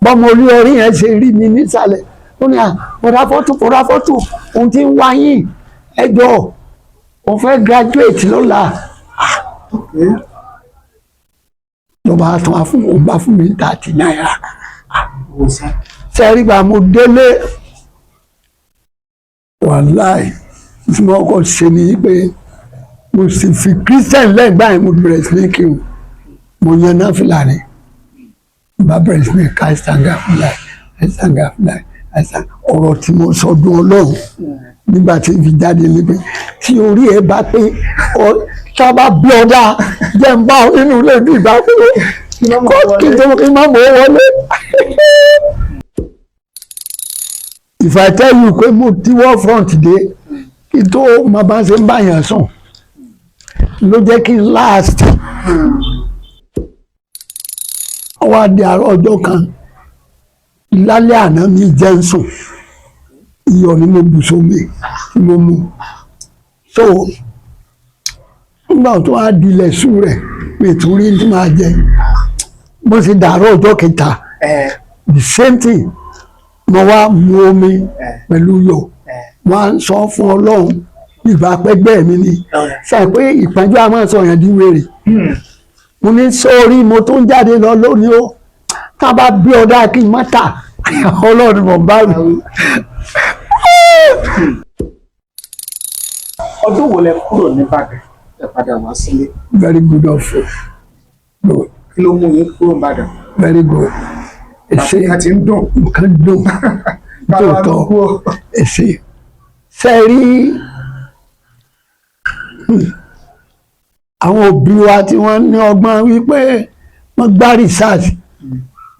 Bọ́mọ orí orí yẹn ṣe rí mi nísàlẹ̀, ó ní, "À, bọ̀dá fọ́tò, bọ̀dá fọ́tò, òun ti ń wá yín, ẹ jọ̀ọ́, òun fẹ́ graduate lọ́la." Ló bá tún wá fún òun, bá fún mi ₦30. Owó sá. Sẹ́rí bá mo délé, wàláì, tí mo kọ́ ṣe ni pé mo sì fi Christian lẹ́gbàá yẹn, mo bẹ̀rẹ̀ sí ní kírun, mo yan náfìlà ni, bá bẹ̀rẹ̀ sí ní ká ìsàngàfúláì, ìsàngàfúláì, ìsàn ọ̀rọ̀ tí mo sọ dún Ọlọ́run nígbà tí n fi jáde ní pé tí orí ẹ bá pé ọ sábà bí ọ̀dà jẹ́ ń bá ọ nínú ilé bí ìgbà pé kí n tó kí n má mọ̀ ọ́ wọlé. If I tell you pé mo ti wọ́ front dé kí n tó máa bá ṣe ń báyàn sùn ló jẹ́ kí n last. Ó wá di àárọ̀ ọjọ́ kan lálẹ́ àná, mi jẹ́ ń sùn, iyọ̀ ni mo bù sómi tí mo mu. So nígbà tó wá di ilẹ̀ sùn rẹ̀, mi tún rí tí máa jẹ. Bó ṣe dàárọ̀ ọjọ́ kẹta, the same thing, mo wá mu omi pẹ̀lú iyọ̀, wọ́n á sọ fún Ọlọ́run ìgbà pẹ́gbẹ́ mi ni sọ pé ìpọ́njú a máa sọ yẹn di wèrè. Mo ní sórí, mo tó ń jáde lọ lónìí o, tá a bá bí ọdá kí n má tà, Ọlọ́run mọ̀ bá mi. Ọdún wo lẹ kúrò nìbàdàn ẹ padà wá sílé? Very good of you. Good. Kí ló mú yín kúrò nìbàdàn? Very good. Ẹsẹ. Nǹkan ti ń dùn. Nǹkan dùn tóòtọ́. Ẹsẹ sẹ́rí, àwọn òbí wa tí wọ́n ní ọgbọ́n wípé wọ́n gbá research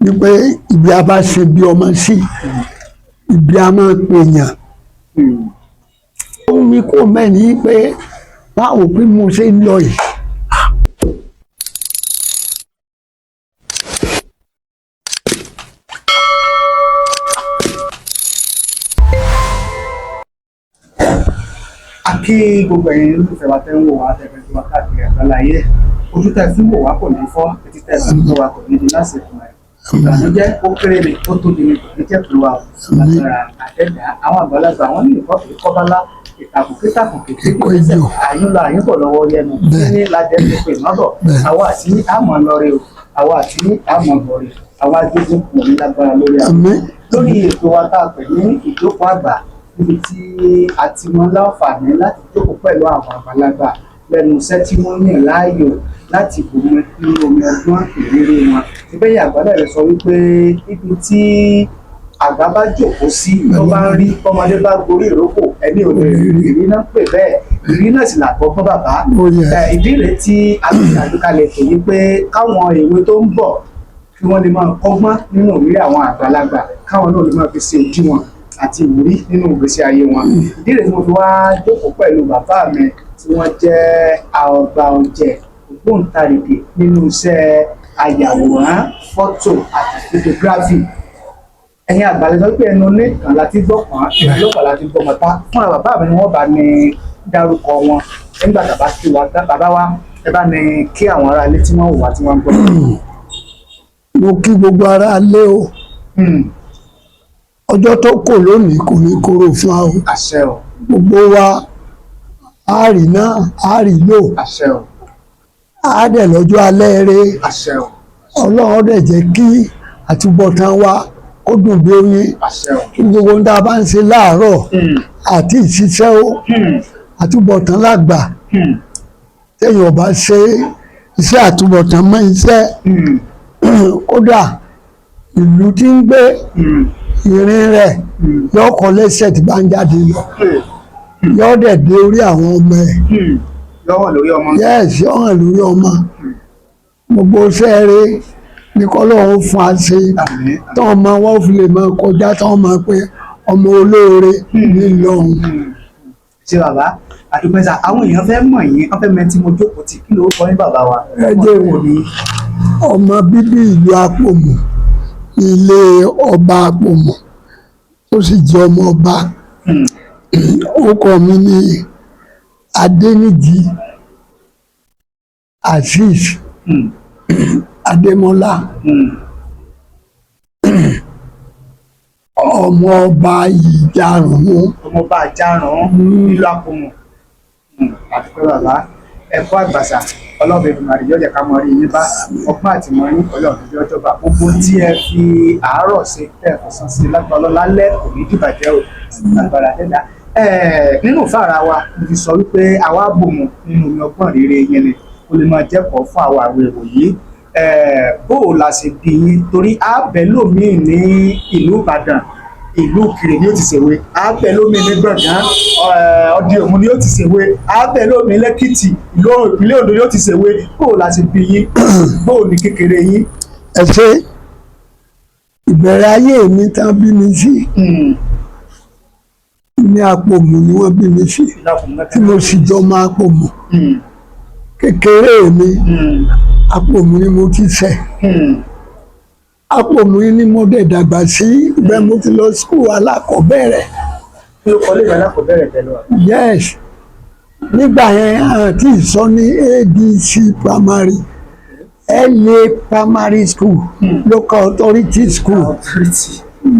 wípé ibi a bá ṣe bí ọmọ sí, ibi a máa pè yàn. Ó mi kó mẹ́ni pé báwo pé mo ṣe ń lọ yìí. A kí gbogbo ẹ̀yin olólùfẹ́ wa tẹ́ ń wò wá, tẹ́ fẹ́ wá káàkiri àgbáláyé. Ojú tẹ́ fi ń wò wá kò ní fọ́, etí tẹ́ fi ń gbọ́ wá kò ní di lásìkò ẹ̀. Ìbànújẹ́, ó kéré ni, ó tóbi ni, kò ní jẹ́ pé wa lágbára àtẹ̀dá. Àwọn àgbàlagbà, wọn ní ìkọ́ ìkọ́bálá, ìtàkùn kítàkùn kékeré, Ìkọ́ ijó. Àyùn lọ àyùn bọ̀ lọ́wọ́ yẹnu ní ládẹ́ tó pè mọ́bọ̀. Àwa àti àmọ́ lọ́rẹ́ o, àwa àti àmọ́ bọ̀rẹ̀, àwa agbègbè kò ní lágbára lórí àwọn Àmín. Lórí ètò wa tá a pè ní Ìjókòó Àgbà, níbi tí a ti mọ láǹfààní láti jókòó pẹ̀lú àwọn àgbàlagbà lẹ́nu iṣẹ́ tí wọ́n yàn láàyò láti bùnmi nínú omi ọgbọ́n ìrírí wọn. Ìbẹ́yìn àgbàlẹ̀ rẹ̀ sọ wípé ibi tí àgbà bá jókòó sí tó bá ń rí, ọmọdé bá gorí ìrókò, ẹni ò lè rí. Ìrí náà pè bẹ́ẹ̀, ìrí náà sì làgbọ́ fún bàbá. Oh, yes. Ìdí rèé tí a fi ṣàgbékalẹ̀ ètò yìí pé káwọn èwe tó ń bọ̀ kí wọ́n lè máa kọ́gbọ́n nínú ìrírí àwọn àgbàlagbà, káwọn náà lè máa fi ṣe òdiwọ̀n àti ìwúrí nínú ìgbésí ayé wọn. Ìdí rèé tí mo fi wá jókòó pẹ̀lú bàbá mi tí wọ́n jẹ́ àgbà ọ̀jẹ̀ ògbóǹtarìgì nínú iṣẹ́ ayàwòrán fọ́tò àti photography. Ẹ̀yin àgbàlẹ̀ sọ pé ẹnu oníkan láti gbọ́ pọ́n, ẹnu lọ́pàá láti gbọ́ mọ́ta. Fúnra bàbá mi ni wọ́n bá ní dárúkọ wọn nígbà tàbá kí wa. Bàbá wa, ẹ bá ní kí àwọn ará ilé tí wọ́n wò wá, tí wọ́n ń gbọ́. Mo kí gbogbo ara lé o. Ọjọ́ tó kò lónìí kò ní kóró fún wa o. Àṣẹ o. Gbogbo wa á rí náà, á rí lò. Àṣẹ o. Á dẹ̀ lọ́jọ́ alẹ́ rẹ̀. Àṣẹ o. Ọlọ́run dẹ̀ jẹ́ kí àtúbọ̀tán wa kó dùn bí oyin. Àṣẹ o. Kí gbogbo ohun tá a bá ń ṣe láàárọ̀ àti ìṣiṣẹ́ ó àtúbọ̀tán lágbà. Téèyàn bá ṣe iṣẹ́ àtúbọ̀tán mọ́ iṣẹ́, kódà ìlú tí ń gbé, ìrìn rẹ̀ yóò kọ́ lẹ́sẹ̀ tí bá ń jáde lọ, yóò dẹ̀ dé orí àwọn ọmọ ẹ̀. Lọ́wọ́ lórí ọmọ. Yes, yóò hàn lórí ọmọ. Gbogbo sẹ́ẹ̀rẹ́ ní kọ́lọ́hún fún wa ṣe. Àmín. Tọ́ ọmọ wọn fi lè máa kọjá, tọ́ ọmọ pé ọmọ olóore nílọ́hún. Ṣé bàbá àdúpẹ́sà, àwọn èèyàn fẹ́ mọ̀ yín, wọ́n fẹ́ mẹ́ tí mo jókòó tì. Kí ló kọ́ ní bàbá wa? Ẹ jẹ́ Ọmọ ní. Ọmọ bíbí ìlú Apòmù, ilé ọba Apòmù, ó sì jẹ́ ọmọ ọba. Orúkọ mi ní Adéníjì Azeez Adémọ́lá. Ọmọ ọba Ìjàrún. Ọmọọba Àjàrún nílùú Àpòmù. Àdúpẹ́ bàbá, ẹ̀kọ́ àgbàsà. Ọlọ́run Èdùmàrè yóò jẹ́ ká mọ rí yín bá. Ọgbọ́n àtìmọ́ yín, Ọlọ́run yóò jọba. Gbogbo tí ẹ fi àárọ̀ ṣe, tẹ́ ẹ fọ̀sán sí, lágbára Ọlọ́run, lálẹ́ kò ní dìbàjẹ́ o, lágbára dẹ́dá. Nínú ìfáàrà wa, mo ti sọ wípé àwa bòmù nínú omi ọgbọ́n rere yẹn ni kó lè máa jẹ́kọ̀ọ́ fún àwọn àwọn èrò yìí. Bó o la ṣe bí yín, torí àbẹ̀ lómiì ní ìlú Ìbàdàn, ìlú Ìkirè ni ó ti ṣèwé, àbẹ̀ lómi ní Gbọ̀ngàn, Ọdẹ Òmu ni ó ti ṣèwé, àbẹ̀ lómi lẹ́kìtì, ìlú ìpínlẹ̀ Oǹdó ni ó ti ṣèwé. Bó o la ṣe bí yín, bó o ní kékeré yín? Ẹ ṣe. Ìbẹ̀rẹ̀ ayé mi tán bí mi sí, ní Àpòmù ni wọ́n bí mi sí, tí mo sì jọ máa Àpòmù. Kékeré mi, Àpòmù ni mo ti ṣẹ̀. Àpòmù ni mo dẹ̀ dàgbà sí. Ibẹ̀ mo ti lọ school alákọ̀ọ́bẹ̀rẹ̀. Kí ló kọ́ léèwé alákọ̀ọ́bẹ̀rẹ̀ tẹ́lẹ̀ wá? Yes, nígbà yẹn àti ìsọ ní ABC Primary, LA Primary School, Local Authority School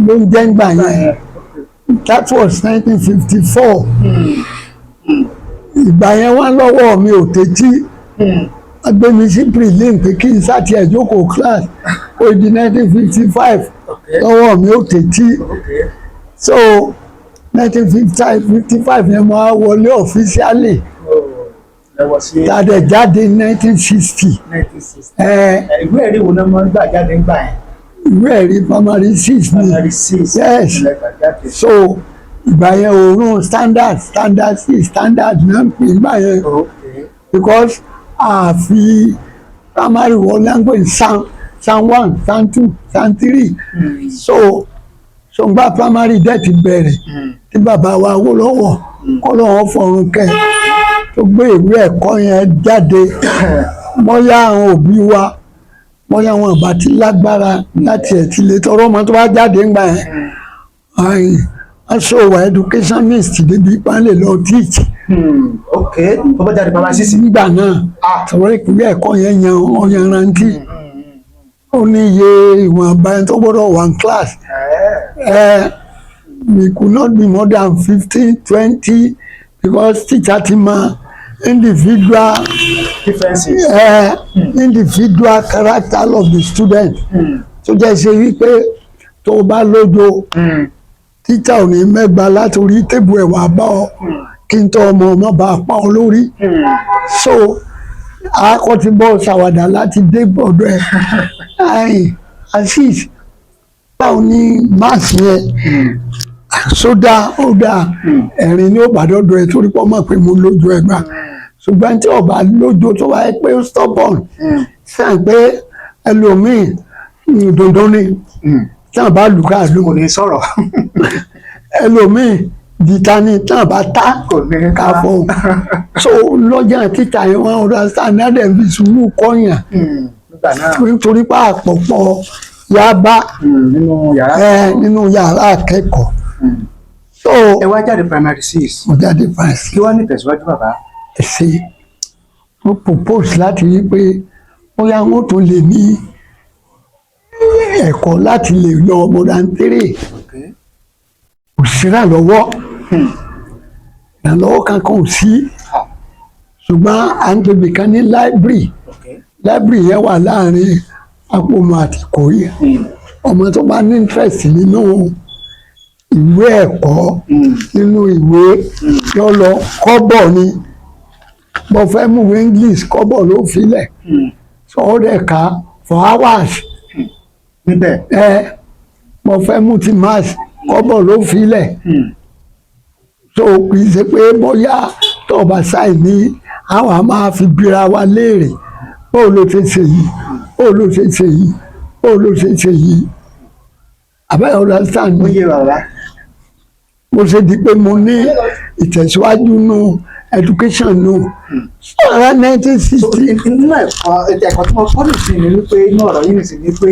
ló ń jẹ́ ńgbà yẹn. That was 1954. Ìgbà yẹn wá lọ́wọ́ mi ò tẹ́tí, wọ́n gbé mi sí prelim pé kí n sáti ẹ̀ jókòó class. Ó di 1955 lọ́wọ́ mi ò tẹ́tí. So 1955 yẹn mo á wọlé officially. Lẹ́wọ̀ sí. Tàdé jáde 1960. 1960. Ẹ. Ìwé ẹ̀rí wo náà máa ń gbà jáde ńgbà yẹn? Ìwé ẹ̀rí primary six ni. Primary six. Yes. Lẹ gbà jáde. So ìgbà yẹn òórùn standard, standard six, standard náà ń pè ìgbà yẹn, because àfi primary wọlé ń pè ní san one, san two, san three. So ngbà primary dẹ̀ ti bẹ̀rẹ̀, tí bàbá wa Awólọ́wọ̀, kọ́lọ́wọ́ fọ̀run kẹ́, tó gbé ìwé ẹ̀kọ́ yẹn jáde, bóyá àwọn òbí wa, bóyá àwọn àbá ti lágbára láti ẹ̀ ti lè tọrọ ọmọ tó bá jáde ńgbà yẹn, aṣọ wa educationist débi ipá lè lọ teach. Ok, tó bá jáde primary six. Nígbà náà, tọrọ ìpínlẹ̀ ẹ̀kọ́ yẹn yan ọ̀yanrantí, ó ní iye ìwọ̀nba ẹni tó gbọ́dọ̀ wà ní class. We could not be more than 15, 20, because teacher ti mọ individual differences. Individual character of the student, tó jẹ́ ṣe wípé tó o bá lójo, teacher ò ní mẹ́gba láti orí table ẹ̀ wá bá ọ kí n tọ́ ọmọ ọmọ bá pa ọ lórí. So akọ ti bọ́ ṣàwàdà láti dé ọ̀dọ̀ ẹ̀, ayin Azeez, báwo ni maths yẹn? Sódà ó dáa, ẹ̀rín ní ó bá dọ́dọ̀ ẹ̀, torí pé ọmọ pé mo lójú ẹ̀ gbà. Ṣùgbọ́n tí ọba lójú, tó wáyé pé ó stubborn, sàn pé ẹlòmíì dandan ni tí wọn bá lù ká lù. Kò ní sọ̀rọ̀. Ẹlòmíì dìta ni, tí wọn bá ta kò ní ká fọ. So lọ́jà títà yẹn, wọn understand náà, dẹ̀ fi sùúrù kọ́yàn. Nígbà náà. Nítorí pé àpọ̀pọ̀ yá bá nínú yàrá. Ẹ nínú yàrá akẹ́kọ̀ọ́. So Ẹ wá jáde primary six. Mo jáde fásitì. Kí wàá ní tẹ̀síwájú, bàbá? Ṣe mo propose láti rí pé bóyá wọn tún lè ní ẹ̀kọ́ láti lè lọ more than three. Kò sí ìrànlọ́wọ́, ìrànlọ́wọ́ kankan ò sí. Ṣùgbọ́n à ń pè kan ní library. Library yẹn wà láàrin Àpòmù àti Ìkòyí. Ọmọ tó bá ní interest nínú ìwé ẹ̀kọ́, nínú ìwé, yọ lọ. Kọ́bọ̀ ni mo fẹ́ mú ìwé English, kọ́bọ̀ ló filẹ̀ sọ, ọ́ dẹ̀ ká for hours. Níbẹ̀. Ẹ mo fẹ́ mú ti maths, kọ́bọ̀ ló filẹ̀. So kì í ṣe pé bóyá tó o bá ṣàì ní àwọn a máa fi bíra wa léèrè, bóò ló ṣe ṣe yìí, bóò ló ṣe ṣe yìí, bóò ló ṣe ṣe yìí, àbẹ́yẹ understand Ó mi? yé bàbá. Mo ṣe di pé mo ní ìtẹ̀síwájú nù education nù sọ̀rọ̀ 1960. Nínú ẹ̀kọ́ tí mo kọ́ nìsín ni wípé inú ọ̀rọ̀ yìí nìsín ni pé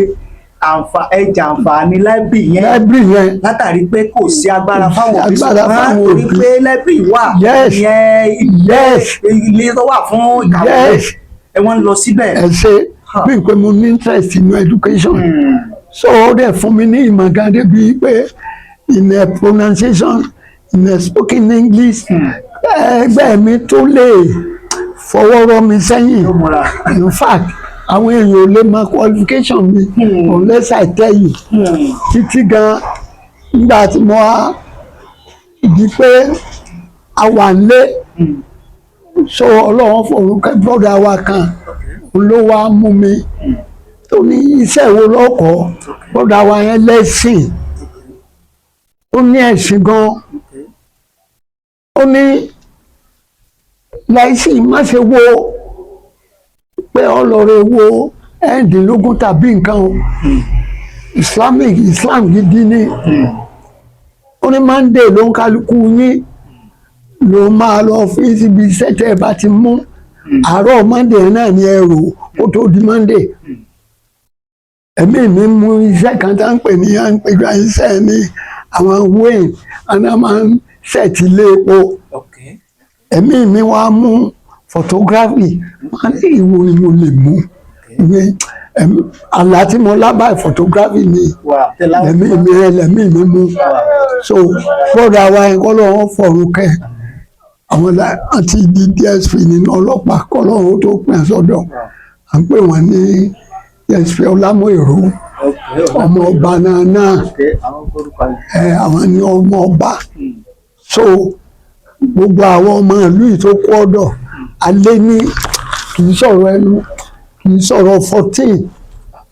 ẹja àǹfààní library yẹn. Library yẹn. Látàrí pé kò sí agbára fáwọn òbí, agbára ṣùgbọ́n fáwọn torí òbí. pé library wà, ìyẹn ilé tó wà fún ìkàwé, ẹ wọ́n ń lọ síbẹ̀. Ẹ ṣe. Bí pé mo ní interest in education, so ó dẹ̀ fún mi ní ìmọ̀ gan débi pé in a pronunciation, in a spoken English. Ẹgbẹ́ mi tó lè fọwọ́ rọ́ mi sẹ́yìn. Yóò múra. In fact, àwọn èèyàn ò lè mọ qualification mi unless I tell you. Títí gan nígbà tí mo wá di pé a wà nílé, so Ọlọ́run forúkọ brother wa kan, òun ló wá mú mi tó ní iṣẹ́ wo lọ́kọ̀ọ́. Brother wa yẹn lẹ́sìn, ó ní ẹ̀sìn gan. Ó ní láìsí má ṣe wo pé ọlọ́rẹ̀ wo 16 tàbí nǹkan o, Islamic, Islam gidi ni. Ó ní Monday ló ń kálukú yín ló máa lọ fi síbi iṣẹ́ tẹ́ ẹ bá ti mú. Àárọ̀ Monday náà ni ẹ rò ó tó di Monday. Ẹ̀mí mi mú iṣẹ́ kan tá ń pè ní, à ń pè gba iṣẹ́ ní àwọn wayne àná máa ń set ilé epo. Ẹ̀mí mi wá mú photography. Wọ́n ní ìwo ni mo lè mú ìwé àlá tí mo lábàá, photography ni. Wà tẹ́lá. Lẹ́mí mi rẹ, lẹ́mí mi mú. So fọ́dà wa yẹn, kọ́ lọ́wọ́ fọ̀rùn kẹ́ àwọn àti di DSP nínú ọlọ́pàá, kọ́ lọ́wọ́ tó pín sọ́dọ̀. À ń pè wọ́n ní DSP Ọlámúèrú, ọmọ ọba náà. Àwọn orúkọ yìí. Ẹ àwọn ní ọmọ ọba. So gbogbo àwọn ọmọ ìlú yìí tó kú ọ̀dọ̀ alẹ́ ní, kì í sọ̀rọ̀ ẹnu, kì í sọ̀rọ̀ 14,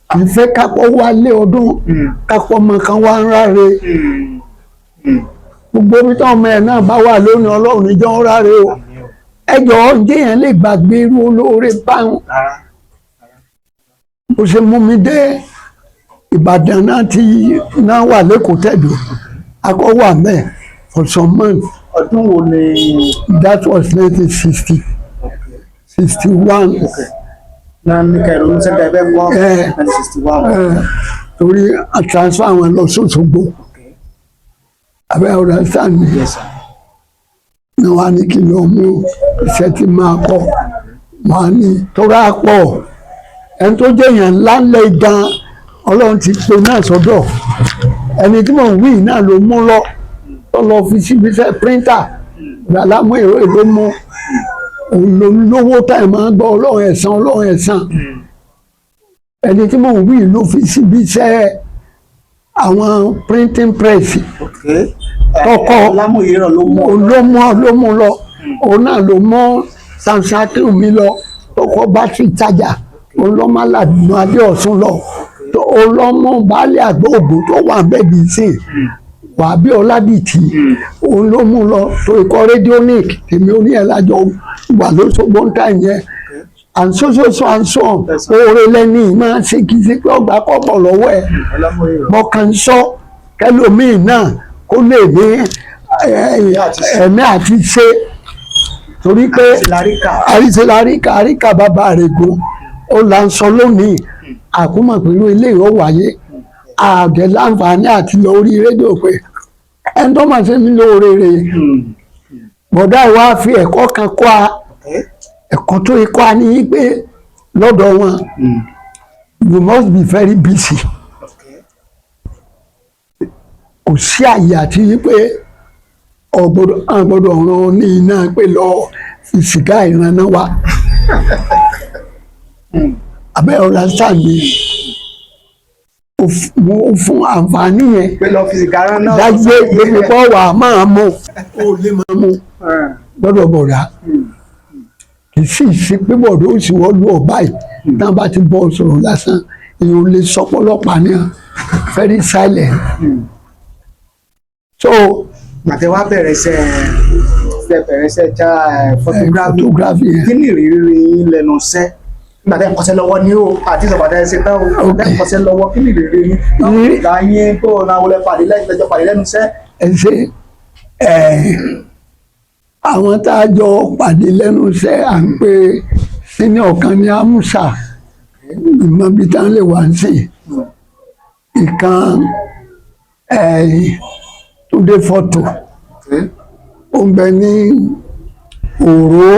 kì í fẹ́ kápọ̀ wálé ọdún, kápọ̀ ọmọ kan wá ń ráre. Gbogbo omi tó ọmọ ẹ̀ náà bá wà lónìí, Ọlọ́run níjọ́ ń ráre o. Ẹ jọ̀ọ́, ǹjẹ́ yẹn lè gbàgbé irú olóore báwọn? Rárá. Bó ṣe mú mi dé Ìbàdàn náà ti náà wà lẹ́kọ̀ọ́ tẹ̀dọ̀ akọ́wà mẹ́ẹ̀ for some months. Ọdún wo ni? That was 1960, 61. Náà ní kẹrin oníṣẹ́ ẹgbẹ́ kọ́. Eh. 1961. Torí a transfer wọn lọ sóṣogbo. Abẹ́ understand mi? Yes, sir. Ní wàá ní kí n lọ mú iṣẹ́ tí máa kọ́. Wàá ní tóra pọ̀, ẹni tó jẹ́ èèyàn ńlá ńlẹ̀ gan, Ọlọ́run ti pe náà sọ́dọ̀. Ẹni tí mò ń wí náà ló mú lọ tó lọ fi síbi iṣẹ́ printer gbàlámù èrò èlò mú. Òun ló lówó tá ẹ̀ máa ń gbọ́ Ọlọ́run ẹ̀san, Ọlọ́run ẹ̀san. Ẹni tí mò ń wí ló fi síbi iṣẹ́ àwọn printing press. Tọkọ. Lámúyẹ̀rọ̀ ló mú. Òun ló mú, ló mú lọ. Òun náà ló mú Samson mi lọ tó kọ́ battery charger. Òun ló má làdùnú adé ọ̀sùn lọ, òun ló mú baálé àgbà ògùn tó wà bẹ́ẹ̀ bí sìn wà bí ọ̀làdìtì. Òun ló mú lọ tó ikọ̀ radionic tèmi ó ní ẹ̀ lájọ wà lóṣogbo ń tà yẹn and so so so and so on. Oore lẹ́ni máa ń ṣe, kì í ṣe pé ọgbà kọ́bọ̀ lọ́wọ́ ẹ̀. Mo kàn ń sọ kẹlòmíì náà kó lè ní ẹ̀mí àti ṣe, torí pé Láríkà. Àríṣe àríkà bàbá rẹ̀ gun ó là ń sọ lónìí. Àkúmọ̀ pẹ̀lú eléyìí ó wáyé àdẹ láǹfààní àti lọ orí rédíò pé ẹni tó máa ṣe mí lóore rè. Bọ̀dá ìwà fi ẹ̀kọ́ kan kọ́ a, ẹ̀kọ́ tó kọ́ a ní pé lọ́dọ̀ wọn, you must be very busy. Kò sí àyè àti pé ọ̀gbọ́dọ̀ àgbọ́dọ̀ ràn ní iná pé lọ fi sìgá ìrànná wa. Abẹ́ understand mi? Mo fún àǹfààní yẹn. Pé lọ fi sìgá rán náà. Dájú pé pípọ́ wà máa mú, ó lè máa mú lọ́dọ̀ bọ̀dá. Kì í sì ṣe pé bọ̀dá ó sì wọ́n lù ọ́ báyìí náà. Bá ti bọ́ sọ̀rọ̀ lásán, èèyàn ò lè sọ pọ́lọ́pàá ní, very silent. So Gbàtẹ́ wá bẹ̀rẹ̀ iṣẹ́, ṣe bẹ̀rẹ̀ iṣẹ́ já photography. Photography yẹn. Kí ni ìrírí yín lẹ́nu iṣẹ́ nígbà tẹ́ ń kọ́ṣẹ́ lọ́wọ́ ní o, àti ìsọ̀bà tẹ́ ẹ ṣe tán o? Tẹ́ ń kọ́ṣẹ́ lọ́wọ́, kí ni ìrírí yín? Ọ̀gá yín tó náà wọlé pàdé lẹ́yìn tẹ́jọ́ pàdé lẹ́nu iṣẹ́. Ẹ ṣe ẹ. Àwọn tá a jọ pàdé lẹ́nu iṣẹ́, à ń pè senior kan ní Amusa, ìmọ̀ bíi tá lè wá ń sìn. Ìkan Túndé fọ́tò, ó ń bẹ ní Òró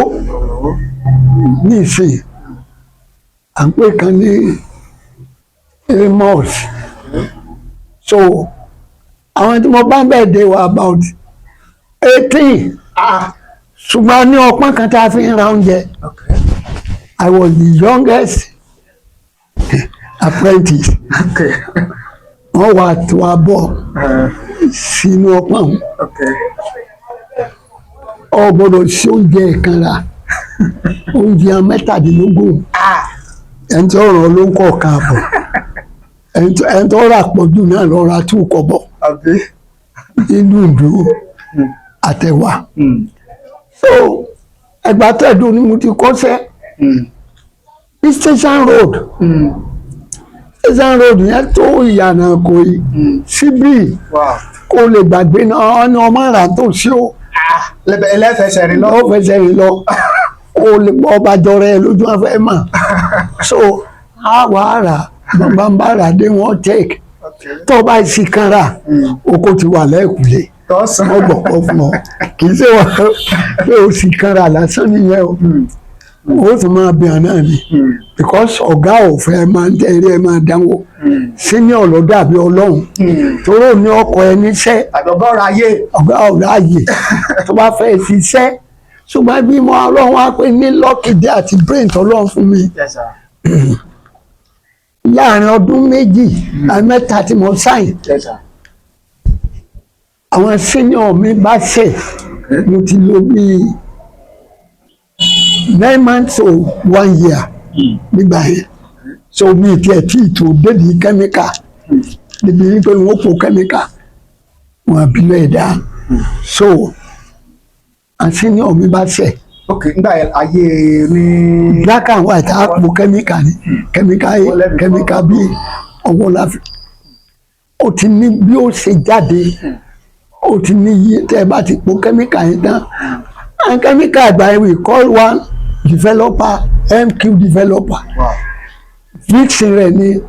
nísìn. À ń pè kan ní Amos. So Àwọn tí mo bá ń bẹ̀ dé were about 18. Ah. Ṣùgbọ́n ní ọpọ́n kan tá a fi ń ra oúnjẹ. I was the youngest apprentice. Wọ́n wà tó abọ́ sínú ọpọ́n. Ọ gbọ́dọ̀ sí oúnjẹ kan ra oúnjẹ 17. Ah. Ẹni tó ràn ló ń kọ̀ kan àbọ̀, ẹni tó rà pọ̀ jù náà lọ ra 2 kọ́bọ̀. Àbí. Nínú ìdúró àtẹ̀wà. So Ẹ̀gbá Tẹ̀dó ni mo ti kọ́ṣẹ́ ní Station Road. Station Road yẹn tó Ìyànà Ìkòyí síbí. Kó lè gbàgbé náà ní ọmọ rà tó sí o. Lẹ́bẹ̀ ẹlẹ́fẹsẹ̀ rìn lọ. Lọ́wọ́ fẹsẹ̀ rìn lọ, kó lè bọ́ ọba jọrọ ẹ lójú wọn fẹ́ mọ̀. So a wà á rà, bàbá ń bá rà dé, wọ́n take. Tó o bá sì kan rà, oko ti wà lẹ́ẹ̀kúlé. Tọ́sán. Wọ́n gbọ̀kọ́ fún ọ. Kì í ṣe wọ́n pé o sì kan rà lásán nìyẹn o, o tún máa bẹ̀rẹ̀ náà ni, because ọ̀gá ò fẹ́ máa ń tẹ́ eré ẹ máa dánwò. Senior ló dàbí Ọlọ́run, torí ò ní ọkọ̀ ẹ níṣẹ́. Àgbọ̀gọ́ra ayé. Ọ̀gá ọ̀gá ààyè tó bá fẹ́ ṣiṣẹ́. Ṣùgbọ́n bí mo Ọlọ́run wá pé ní luck dé àti brain tọ́lọ́run fún mi, Yes, sir. láàrin ọdún 2 àti 3 tí mo sign, Yes, sir. àwọn senior mi bá ṣe, mo ti lò bíi 9 months to one year nígbà yẹn. So mi tiẹ̀ tí ì tó débi kẹ́míkà, débi wípé wọ́n po kẹ́míkà wọn àbílẹ̀ ẹ̀dá. So àwọn senior mi bá ṣe. Ok, nígbà yẹn ayé ní. Black and white, á po kẹ́míkà ni, kẹ́míkà A, kẹ́míkà B, ọwọ́ la fi. Ó ti ní bí ó ṣe jáde, ó ti ní iye tẹ́ ẹ bá ti po kẹ́míkà yẹn tán. And kẹ́míkà ìgbà yẹn, we call one developer, MQ developer. Fixing rẹ̀ ní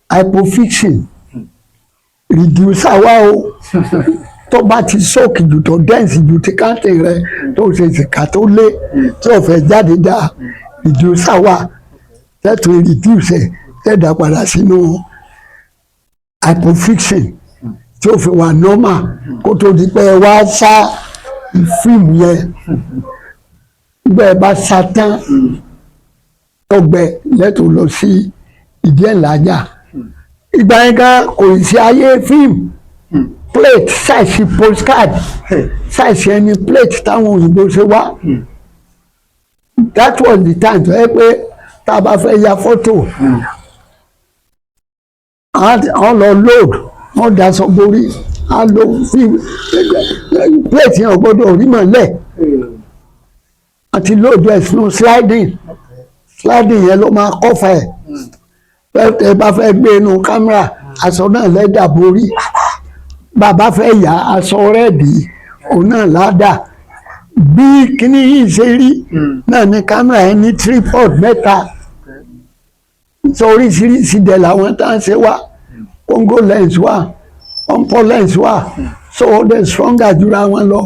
hypofixing reducer wa o. Tó bá ti soak jù, tó dense jù, tí káńtì rẹ tó ṣe sìkà tó lé tí ò fẹ́ jáde dáa, reducer wa tẹ́tù reduce ẹ̀, tẹ́ẹ̀dá padà sínú hypofixing tí ó fi wà normal, kó tó di pé ẹ wá sá fíìmù yẹn. Gbẹ bá sá tán, tó gbẹ lẹ́tọ̀ọ́ lọ sí ìdí ẹ̀ lájà. Ìgbà yẹn gan kò sí ayé fíìmù. Plate size postcard size ẹni, plate táwọn òyìnbó ṣe wá. That was the time tó yẹ pé tá a bá fẹ́ ya fọ́tò, wọ́n lọ load, wọ́n daṣọ borí, á lo fíìmù. Plate yẹn ò gbọ́dọ̀ rí mọ́lẹ̀. Àti load ẹ̀ sínú sliding. Sliding yẹn ló máa kọ́fà ẹ̀. Ẹ bá fẹ́ gbé inú kámẹ́rà, aṣọ náà lẹ́dà borí. Bàbá fẹ́ yà aṣọ red, òun náà ládà. Bí kíní yìí ṣe rí náà ní kámẹ́rà yẹn ní tripod mẹ́ta. Sọ oríṣiríṣi dẹ̀ làwọn tá à ń ṣe wá. Congo lens wà, Oppo lens wà, so ó dẹ̀ stronger jura wọn lọ.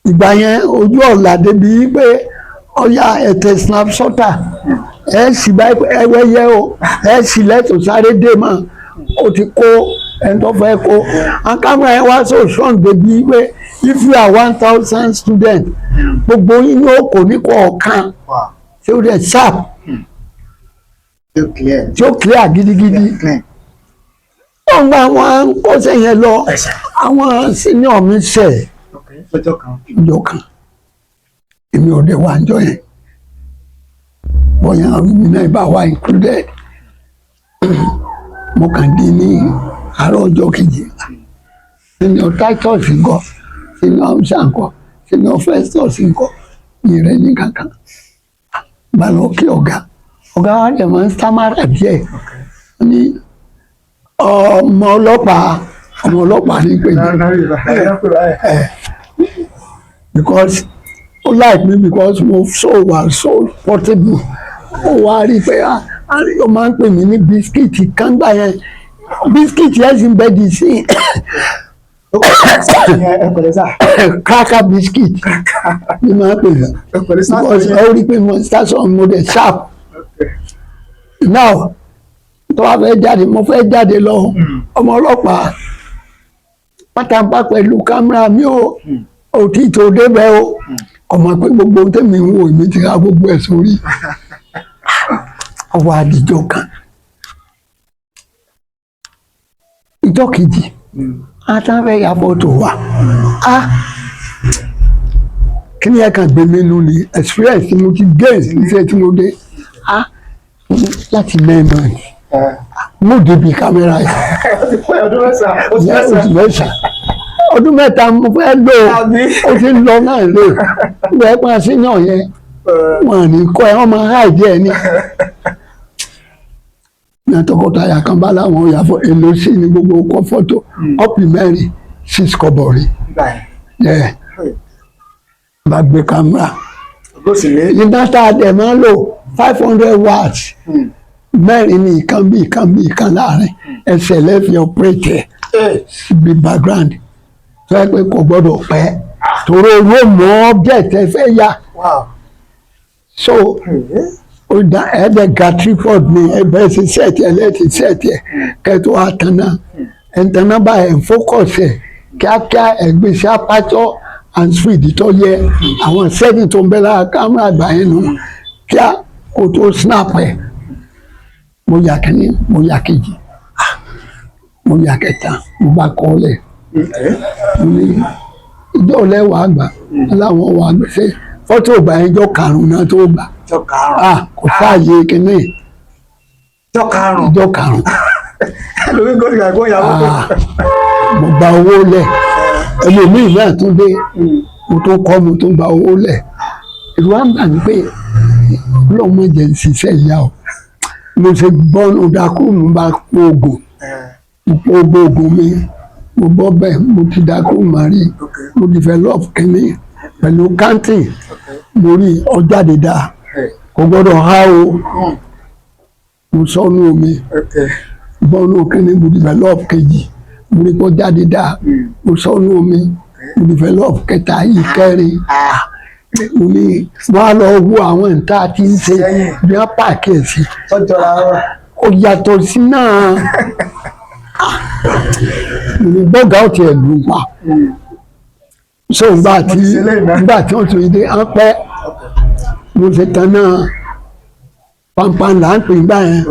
Ìgbà yẹn ojú ọ̀la débi pé ọya ẹ̀tẹ̀ snapshot ẹ̀ sì bá ẹwẹ́yẹ o, ẹ̀ sì lẹ́tọ̀ sáré dé mọ́, ó ti kó ẹni tó fẹ́ kó. And camera yẹn wá so strong débi pé if you are 1,000 student, gbogbo yín ní ó kò ní kọ̀ọ̀kan tí ó dẹ̀ sharp, Tí ó clear. Tí ó clear gidigidi. Clear. Ó ń gba àwọn kọ́sẹ̀ yẹn lọ, àwọn senior mi ṣẹ̀. Lọ́jọ́ kan. Ìjọ kan, èmi ò dé wá àjọ yẹn, bóyá mi náà bá wà included. Mo kàn di ní àárọ̀ ọjọ́ kejì, senior Titus ńkọ́? Senior Hamsa ńkọ́? Senior Festus ńkọ́? Ìrẹ́ ní kankan bá lọ kí ọ̀gá. Ọ̀gá wa dẹ̀ máa ń sámárà díẹ̀ ní ọmọ ọlọ́pàá, ọmọ ọlọ́pàá ní pé because ó like me, because mo so wà so portable. Ó wá rí i pé ó máa ń pè mí ní Biscuit kángbà yẹn. Biscuit yẹn sì ń bẹ di sí. Ẹ pẹ̀lẹ́ sà. Cracker Biscuit ni máa ń pè mí. Ẹ pẹ̀lẹ́ sà. Because ó rí i pé mo station, mo dẹ̀ sharp. Now tó wá fẹ́ jáde, mo fẹ́ jáde lọ, ọmọ ọlọ́pàá. Pátápá pẹ̀lú kámẹ́rà mi o, ò tí tó débẹ̀ o. Ọmọ pé gbogbo ohun tẹ́mi ń wò, èmi ti ra gbogbo ẹ̀ sórí. Ọwọ́ àdìjọ kan, ìjọ kejì, a tán fẹ́ ya fọ́tò wa. A kí ni ẹ kàn gbé mi nù ní experience tí mo ti gain níṣẹ́ tí mo dé a láti 9 months, mo débi kámẹ́rà yìí. Ó ti pẹ́ ọdún 9, oṣù Ìyẹn 9. Oṣù 9, ọdún 3 mo fẹ́ lò. Àbí? Ó ti ń lọ náà lè bẹ́ẹ̀ pa sí náà yẹn, wọn à ní kọ́ ẹ, wọ́n máa háìdí ẹ ní. Ní tọkọtaya kan bá láwọn yà fọ, èlò sí ní gbogbo kọ́ fọ́tò ọ́pì mẹ́rin, 6 kọ́bọ̀ rí. Nígbà yẹn. Ẹ̀ bá gbé kámẹ́rà. Ló sì lé. Iná tá a dẹ̀ máa ń lò, 500 watts, mẹ́rin ní ìkan bí ìkan bí ìkan láàrin ẹsẹ̀ lẹ́fì operate ẹ̀ síbi background tó yẹ pé kò gbọ́dọ̀ pẹ́ torí owó mọ́ object ẹ fẹ́ yà. So ó dá ẹ̀ẹ́dẹ̀ ga tripod ní ẹbẹ̀ ti set ẹ̀ lẹ́ẹ̀tì set ẹ̀ kẹ́tọ́ àtàná ẹ̀ǹtàná báyìí, ẹ̀ ń focus ẹ̀ kíákíá, ẹ̀gbẹ́ sí aperture and speed tó yẹ, àwọn setting tó ń bẹ lára kámẹ́rà àgbà yẹn nù kíá kó tó snap ẹ̀. Mo yà kínní, mo yà kejì, ah, mo yà kẹta, mo bá kọ́ ọ lẹ̀. Mo ní ìjọ lẹ́wàá àgbà aláwọ̀ wà gbèsè fọ́tò ìgbà yẹn, ìjọ karùn-ún náà tó gbà. Jọ karùn-ún. Ah, kò sáàyè kínní. Jọ karùn-ún. Ìjọ karùn-ún. Lórí gòdì àgbọn ìyàwó tó. Ah, mo gba owó lẹ̀, ẹlòmíì náà tún dé, mo tún kọ́, mo tún gba owó lẹ̀. Ìlú wa ń bà mí pé Ọlọ́run má jẹ́ n ṣiṣẹ́ ìyá o. Mo ṣe bọ́ọ̀nù dákú, mo bá po oògùn, mo po oògùn mi, mo bọ́ bẹ́ẹ̀, mo ti dákú mà rí. Mo develop kínní pẹ̀lú counting, mo rí ọjáde dáa, kò gbọ́dọ̀ há o. Mo sọnù omi bọ́ọ̀nù kínní, mo develop kejì, mo rí kó jáde dáa. Mo sọnù omi, mo develop kẹta, ìkẹrin. Mo ní wọ́n á lọ wo àwọn nǹkan tí ń ṣe Sẹ́yìn. bí wọ́n pàkíyèsí. Tọ́jọ́ra wọn. Ó yàtọ̀ sí náà. Mo ní bọ́gà ó tiẹ̀ lù pa so ngbà tí Mo ti ṣe lẹ́yìn náà. Ngbà tí wọ́n tún dé á pẹ́, mo ṣe tán náà, pampan là ń pè gbà yẹn.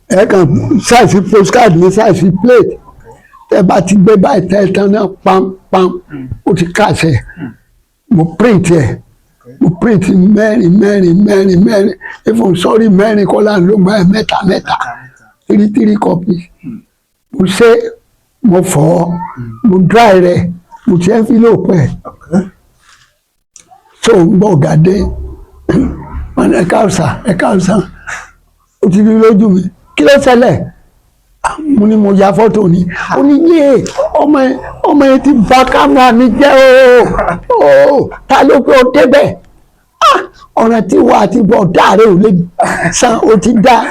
Ẹ kàn size postcard ní size plate, tẹ bá ti gbé báyìí, tẹ tán náà, pam pam, ó ti kàṣẹ. Mo print ẹ, mo print mẹ́rin mẹ́rin mẹ́rin mẹ́rin, ifun sọ́rí, mẹ́rin kọ́lá ló gbà ẹ, mẹ́ta mẹ́ta, three three copies. Mo ṣe, mo fọ̀ ọ́, mo dry rẹ̀, mo ti envelope ẹ̀. So ń bọ̀ gàdé wọn ní, "Ẹ̀ka ọ̀sà, ẹ̀ka ọ̀sà." Ó ti rí lójú mi, "Kí ló ṣẹlẹ̀?" Ah, mo ní mo ya fọ́tò ni. Ó ní, "Yé, ọmọ ẹ, ọmọ ẹ ti bà kámẹ́rà mi jẹ́ o. O ta ló pé o débẹ̀? Ah, ọ̀ràn tí wà á ti bọ̀ dáre ò lè san, o ti dá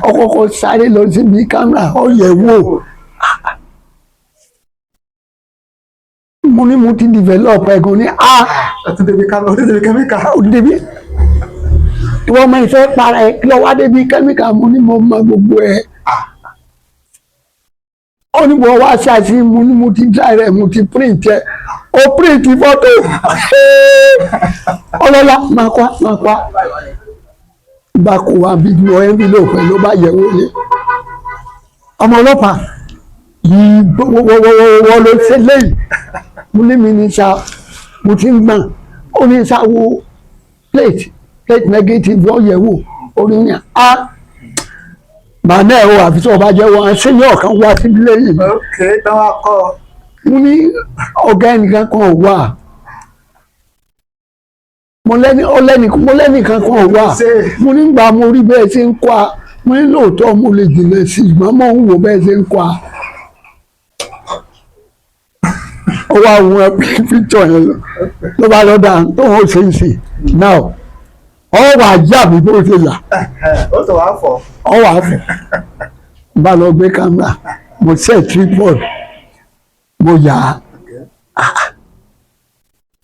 ọkọ̀ọ̀kọ̀." Sáré lọ síbi kámẹ́rà, ó yẹ̀ wò. Mo ní mo ti develop ẹ̀gùn ní ah. Ó tún débi kámẹ́rà, ó tún débi kẹ́míkà. Ó débi ìwọ ọmọ ìfẹ́ para ẹ kí lọ wá débi kẹ́míkà. Mo ní mo mọ gbogbo ẹ. Ó ní mo wá ṣáàṣì. Mo ní mo ti dry rẹ, mo ti print ẹ. Ó print fọ́tò ọlọ́lá, máa kọ́ máa kọ́ bá kó wa bí mo envelope ẹ ló bá yẹ̀ wò ní ọmọ ọlọ́pàá yìí wọ́wọ́wọ́wọ́ ló ṣe léyìí. Mo ní mi ní sa mo ti ń gbọ̀n. Ó ní sá wo plate, plate negative, ó yẹ̀ wò. Ó ní ní a màá náà o, àfi tí wọ́n bá jẹ́ wọn senior kan wá síbi lẹ́yìn mi. Ok, táwọn akọ. Mo ní ọ̀gá ẹnìkan kan wà, mo lẹ́ni ọlẹ́nì, mo lẹ́nìkan kan wà. Ṣé? Mo ní gbà mo rí bẹ́ẹ̀ ṣe ń kọ́ a. Mo ní lóòótọ́ mo lè jìnnà sí i, ṣùgbọ́n mo ń wò bẹ́ẹ̀ ṣe ń kọ́ a. Ó wá wọn píkítọ̀ yẹn lọ, ló bá lọ́dà tó ń ṣe ń sìn náà, ọ wà já mi bó ṣe là. Ó tó wàá fọ. Ọ wà fún bá lọ gbé kámẹ́rà, mo set tripod, mo yà á,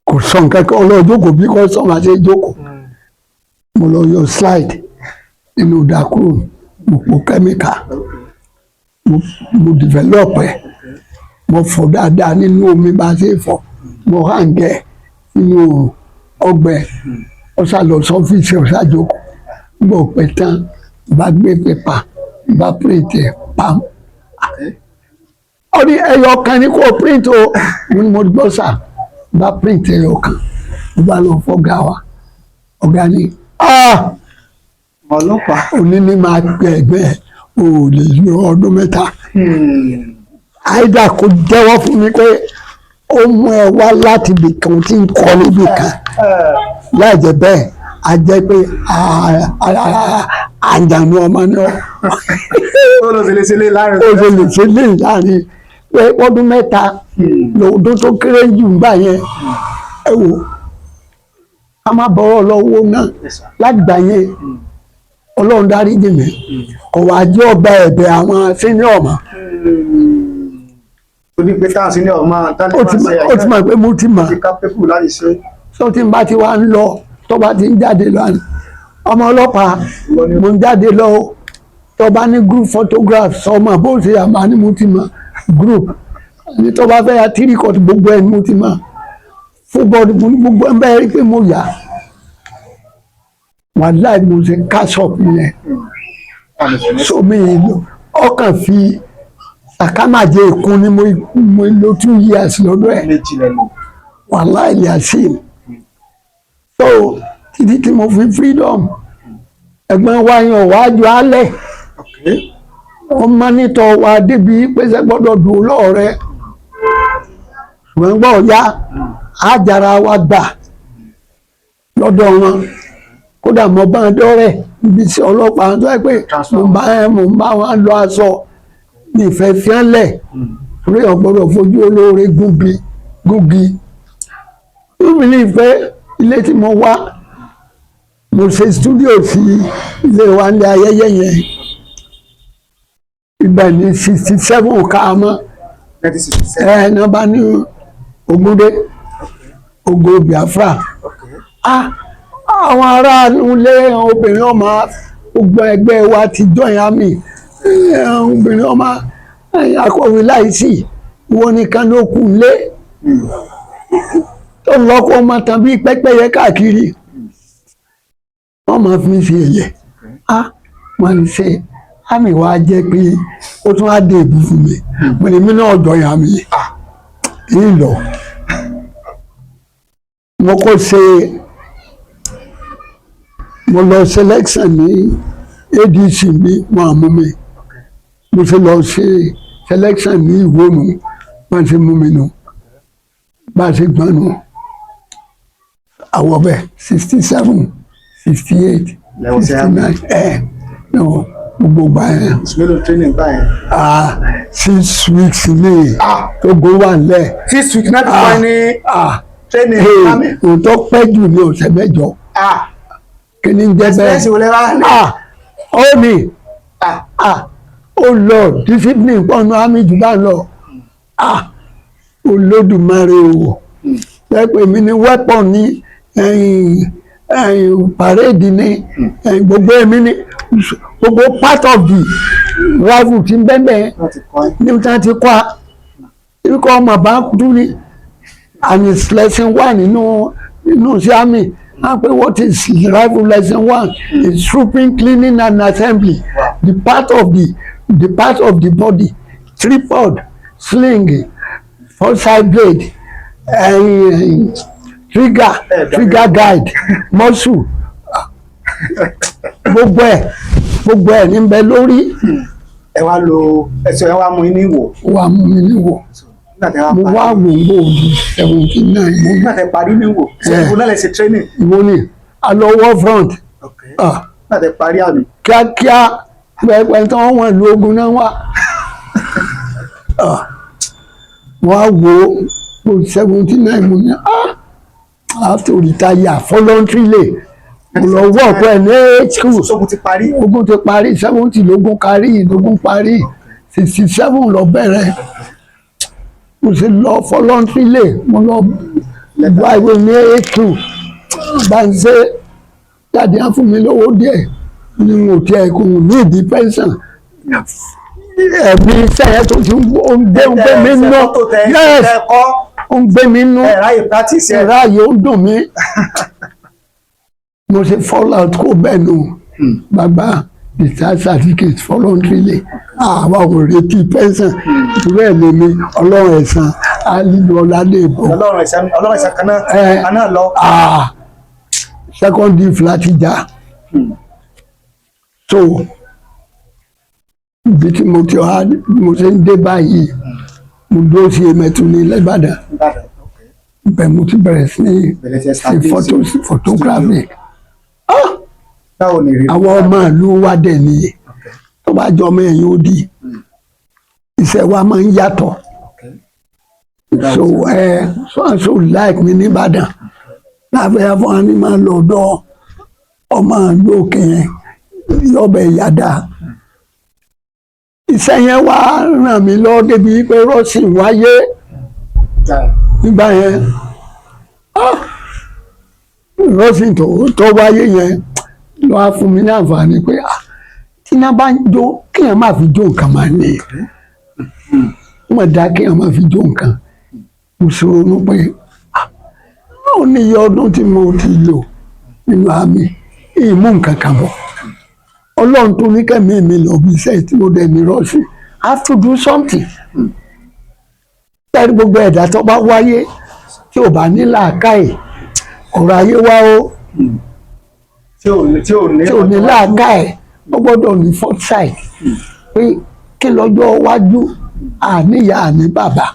kò sọ nǹkan kan. Ọlọ́ọ̀ jókòó bí kò sọ ma ṣe jókòó. Mo lọ yọ slide nínú darkroom, mo po kẹ́míkà, mo develop ẹ̀. Mo fọ̀ dáadáa nínú omi bá a ṣe fọ̀. Mo hang ẹ̀ nínú oòrùn ọgbẹ́. Ó sá lọ sọ́fíìsì, ó sá jókòó. Gbọ́ pẹ́ tán, bá gbé pépà, bá print ẹ̀ pam. Ó ní ẹyọ kan ní kò print o. Mo ní mo gbọ́ sà. Bá print ẹyọ kan, mo bá lọ fọ́gà wa. Ọ̀gá ní, "Ah!" Ọlọ́pàá. Òní ní máa pẹ ẹgbẹ́ ẹ̀, o ò lè lo ọdún 3. Àìdá kò jẹ́wọ́ fún mi pé ó mú ẹ wá láti ibì kan tí ń kọ́ níbì kan. Láì jẹ́ bẹ́ẹ̀, a jẹ́ pé àjànú ọmọ náà. Ó lọ sí léṣe láàrin. Ó ṣe lè ṣe lè láàrin pé ọdún 3 lọ́dún tó kéré jù ń gbà yẹn. Ẹ wò, ká má bọ́rọ̀ lọ́wọ́ náà. Yes, sir. Láti gbà yẹn, Ọlọ́run dáríjì mí, kò wá jẹ́ ọgbà ẹ̀bẹ̀ àwọn senior mọ́. Torí pé táwọn sí ní ọmọ tálẹ́. Ó ti mọ̀ pé mo ti mọ̀. Ti capable láti ṣe. Tó tí n bá ti wá ń lọ, tó bá ti ń jáde lọ àná, ọmọ ọlọ́pàá, mo ń jáde lọ o. Tó bá ní group photograph, sọmọ bó ṣe àmà ni mo ti mọ̀. Group ní tó bá fẹ́ ya three court, gbogbo ẹ̀ ni mo ti mọ̀. Football, mo ní gbogbo ẹ̀ bẹ́ẹ̀ rí pé mo yà wàláì, mo ṣe catch up yẹn. So mi lò ọkàn fi sàkámàjẹ ìkún ni mo lò 2 years lọ́dọ̀ ẹ̀. Méjì lẹ́nu. Wàláì yasin. So títí tí mo fi freedom, ẹ̀gbọ́n wa yàn wájú alẹ̀, wọ́n monitor wa débi pèsè gbọ́dọ̀ dùn lọ́ọ̀rẹ́, ṣùgbọ́n gbọ́ ya àjàrà wa gbà lọ́dọ̀ wọn. Kódà mo bá wọn dọ́rẹ̀ níbi tí ọlọ́pàá tó yẹ pé mo bá wọn lọ aṣọ ní ìfẹ́ fiánlẹ̀ torí ọ̀ gbọ́dọ̀ fojú olóore gúnbi gúngi. You believe pé ilé tí mo wá, mo ṣe studio sí ilé wa ní ayẹyẹ yẹn ibẹ̀ ní 67 ká mọ́. 1967. Ẹ náà bá ní Ogúndé Ogo Biafra. Ah, àwọn ará ilé obìnrin ọmọ gbogbo ẹgbẹ́ wa ti join army. Obìnrin ọmọ akọ̀wé láìsí ìwọ nìkan ló kù lé tó lọ́kọ́ ọmọ tán bí pẹ́pẹ́yẹ káàkiri. Wọ́n máa fi ṣe ẹ̀yẹ. Ah, wọ́n ń ṣe army wa jẹ́ pé ó tún á dé ìbú fún mi. Mo ní mí náà join army yìí lọ. Mo kò ṣe, mo lọ selection ní ADC mi, wọn àmú mi. Mo ṣe lọ ṣe selection ní Ìwónú, wọn ṣe mú mi nù, bá a ṣe gbọ́n nù àwọ̀ bẹ́ẹ̀ 67, 68, Lẹ́wọ̀n sí 69 ẹ̀ no gbogbo gbà yẹn. Oṣù mélòó training gbà yẹn? Ah, 6 weeks ní tó gbó wà nílẹ̀. 6 weeks náà ti fún ẹ ní Ah, training army. Òótọ́ pẹ́ jù ní ọ̀sẹ̀ 8. Kí ni ń jẹ́ bẹ́ẹ̀? Experience wo lẹ wá ní? Ah, ó ní ah, ó lọ discipline pọ̀nù àmì jù bá lọ. Ah, Olódùmarè o! Pẹ́pẹ́ mi ní weapon ní ẹ̀yìn ẹ̀yìn parade ní ẹ̀yìn gbogbo èmi ní gbogbo part of the rifle ti ń bẹ́ẹ̀ bẹ́ẹ̀. Wọ́n ti kọ́ ẹ. Ní wọ́n ti kọ́ a ibi kọ́ ọmọ bá kú ní and it's lesson one nínú sí army. Wọ́n pè what is rifle lesson one is trooping, cleaning and assembly. The part of the body: tripod, sling, four side blade, trigger, trigger guard, muzzle. Gbogbo ẹ̀ ní bẹ lórí. Ẹ wá lo ẹsẹ, ẹ wá mú yín ní ìwò. Wà mú mi níwò. Nígbà tẹ wá Mo parí. wá wò ó di 79 mo Nígbà tẹ parí ní ìwò, ṣé ìwò náà lè ṣe training? Ìwọ ni a lọ war front. Ah, Nígbà tẹ parí àmì. Kíákíá pẹpẹ tí wọ́n wọ̀n lu ogun náà wá. Ah, wọ́n á wo mo 79, mo ní ah, I have to retire voluntarily. Mo lọ work ẹ̀ ní school. Sógun ti parí. Ogun ti parí, 70 lógún parí, lógún parí, 67 lọ bẹ̀rẹ̀. Mo sì lọ voluntarily, mo lọ gba ìwé ní HQ, bá ń ṣe jáde, á fún mi lówó díẹ̀ ní mo tiẹ̀ kò ní ìdí pension. Ẹ̀mí iṣẹ́ yẹn tó ti ń gbé mi nú. Fọ́tò tẹ Yes, tẹ kọ́. ó ń gbé mi nú. Ẹ ráyè practice ẹ. Ráàyè, ó dùn mí. Mo ṣe fall out kó bẹ́ẹ̀ nù. Bàbá discharge certificate voluntarily, àwa ò retí pension. Ìrú ẹ̀ lèmi, Ọlọ́run ẹ̀san Alilu Ọládébò. Ọlọ́run ẹ̀sán, Ọlọ́run ẹ̀sán kan náà kan náà lọ. Ah, second div láti já. So ibi tí mo ti wá, mo ṣe ń dé báyìí, mo dúró sí Emẹ̀tù ní Ìbàdàn. Ìbàdàn, okay. Ibẹ̀ mo ti bẹ̀rẹ̀ sí ní Bẹ̀rẹ̀ sí ṣe establish photography. Báwo ni ìrírí? Àwọn ọmọ ìlú wa dẹ̀ nìyí, tó bá jọ ọmọ ẹ̀yìn odi, iṣẹ́ wa máa ń yàtọ̀. So ẹ so and so like mi nìbàdàn láfẹ́ afọ́n ni máa lọ ọ̀dọ̀ ọmọ ìlú òkè yẹn yọbẹ̀ yàdá. Iṣẹ́ yẹn wá ràn mí lọ débi pé rọ́ọ̀sì wáyé nígbà yẹn. Ah! Rọ́ọ̀sì tó wáyé yẹn ló wá fún mi ní àǹfààní pé, ah, tí iná bá ń jó, kéèyàn má fi jó nǹkan máa ní wọ́n dá, kéèyàn má fi jó nǹkan. Mo ṣe ronú pé, ah, ó ní iye ọdún tí mo ti lò nínú àmì ìmú nǹkan kan bọ̀. Ọlọ́run tó ní kẹ́mi mi lọ bí iṣẹ́ tí mo dẹ̀ ní rọ́ọ̀sì, I have to do something. Tẹ́lẹ̀ gbogbo ẹ̀dá tó bá wáyé tí ò bá ní làákàyè, ọ̀rọ̀ ayé wá o. Tí ò ní Tí ò ní làákàyè, ó gbọ́dọ̀ ní foresight pé kí lọ́jọ́ iwájú, àníyá àní bàbá.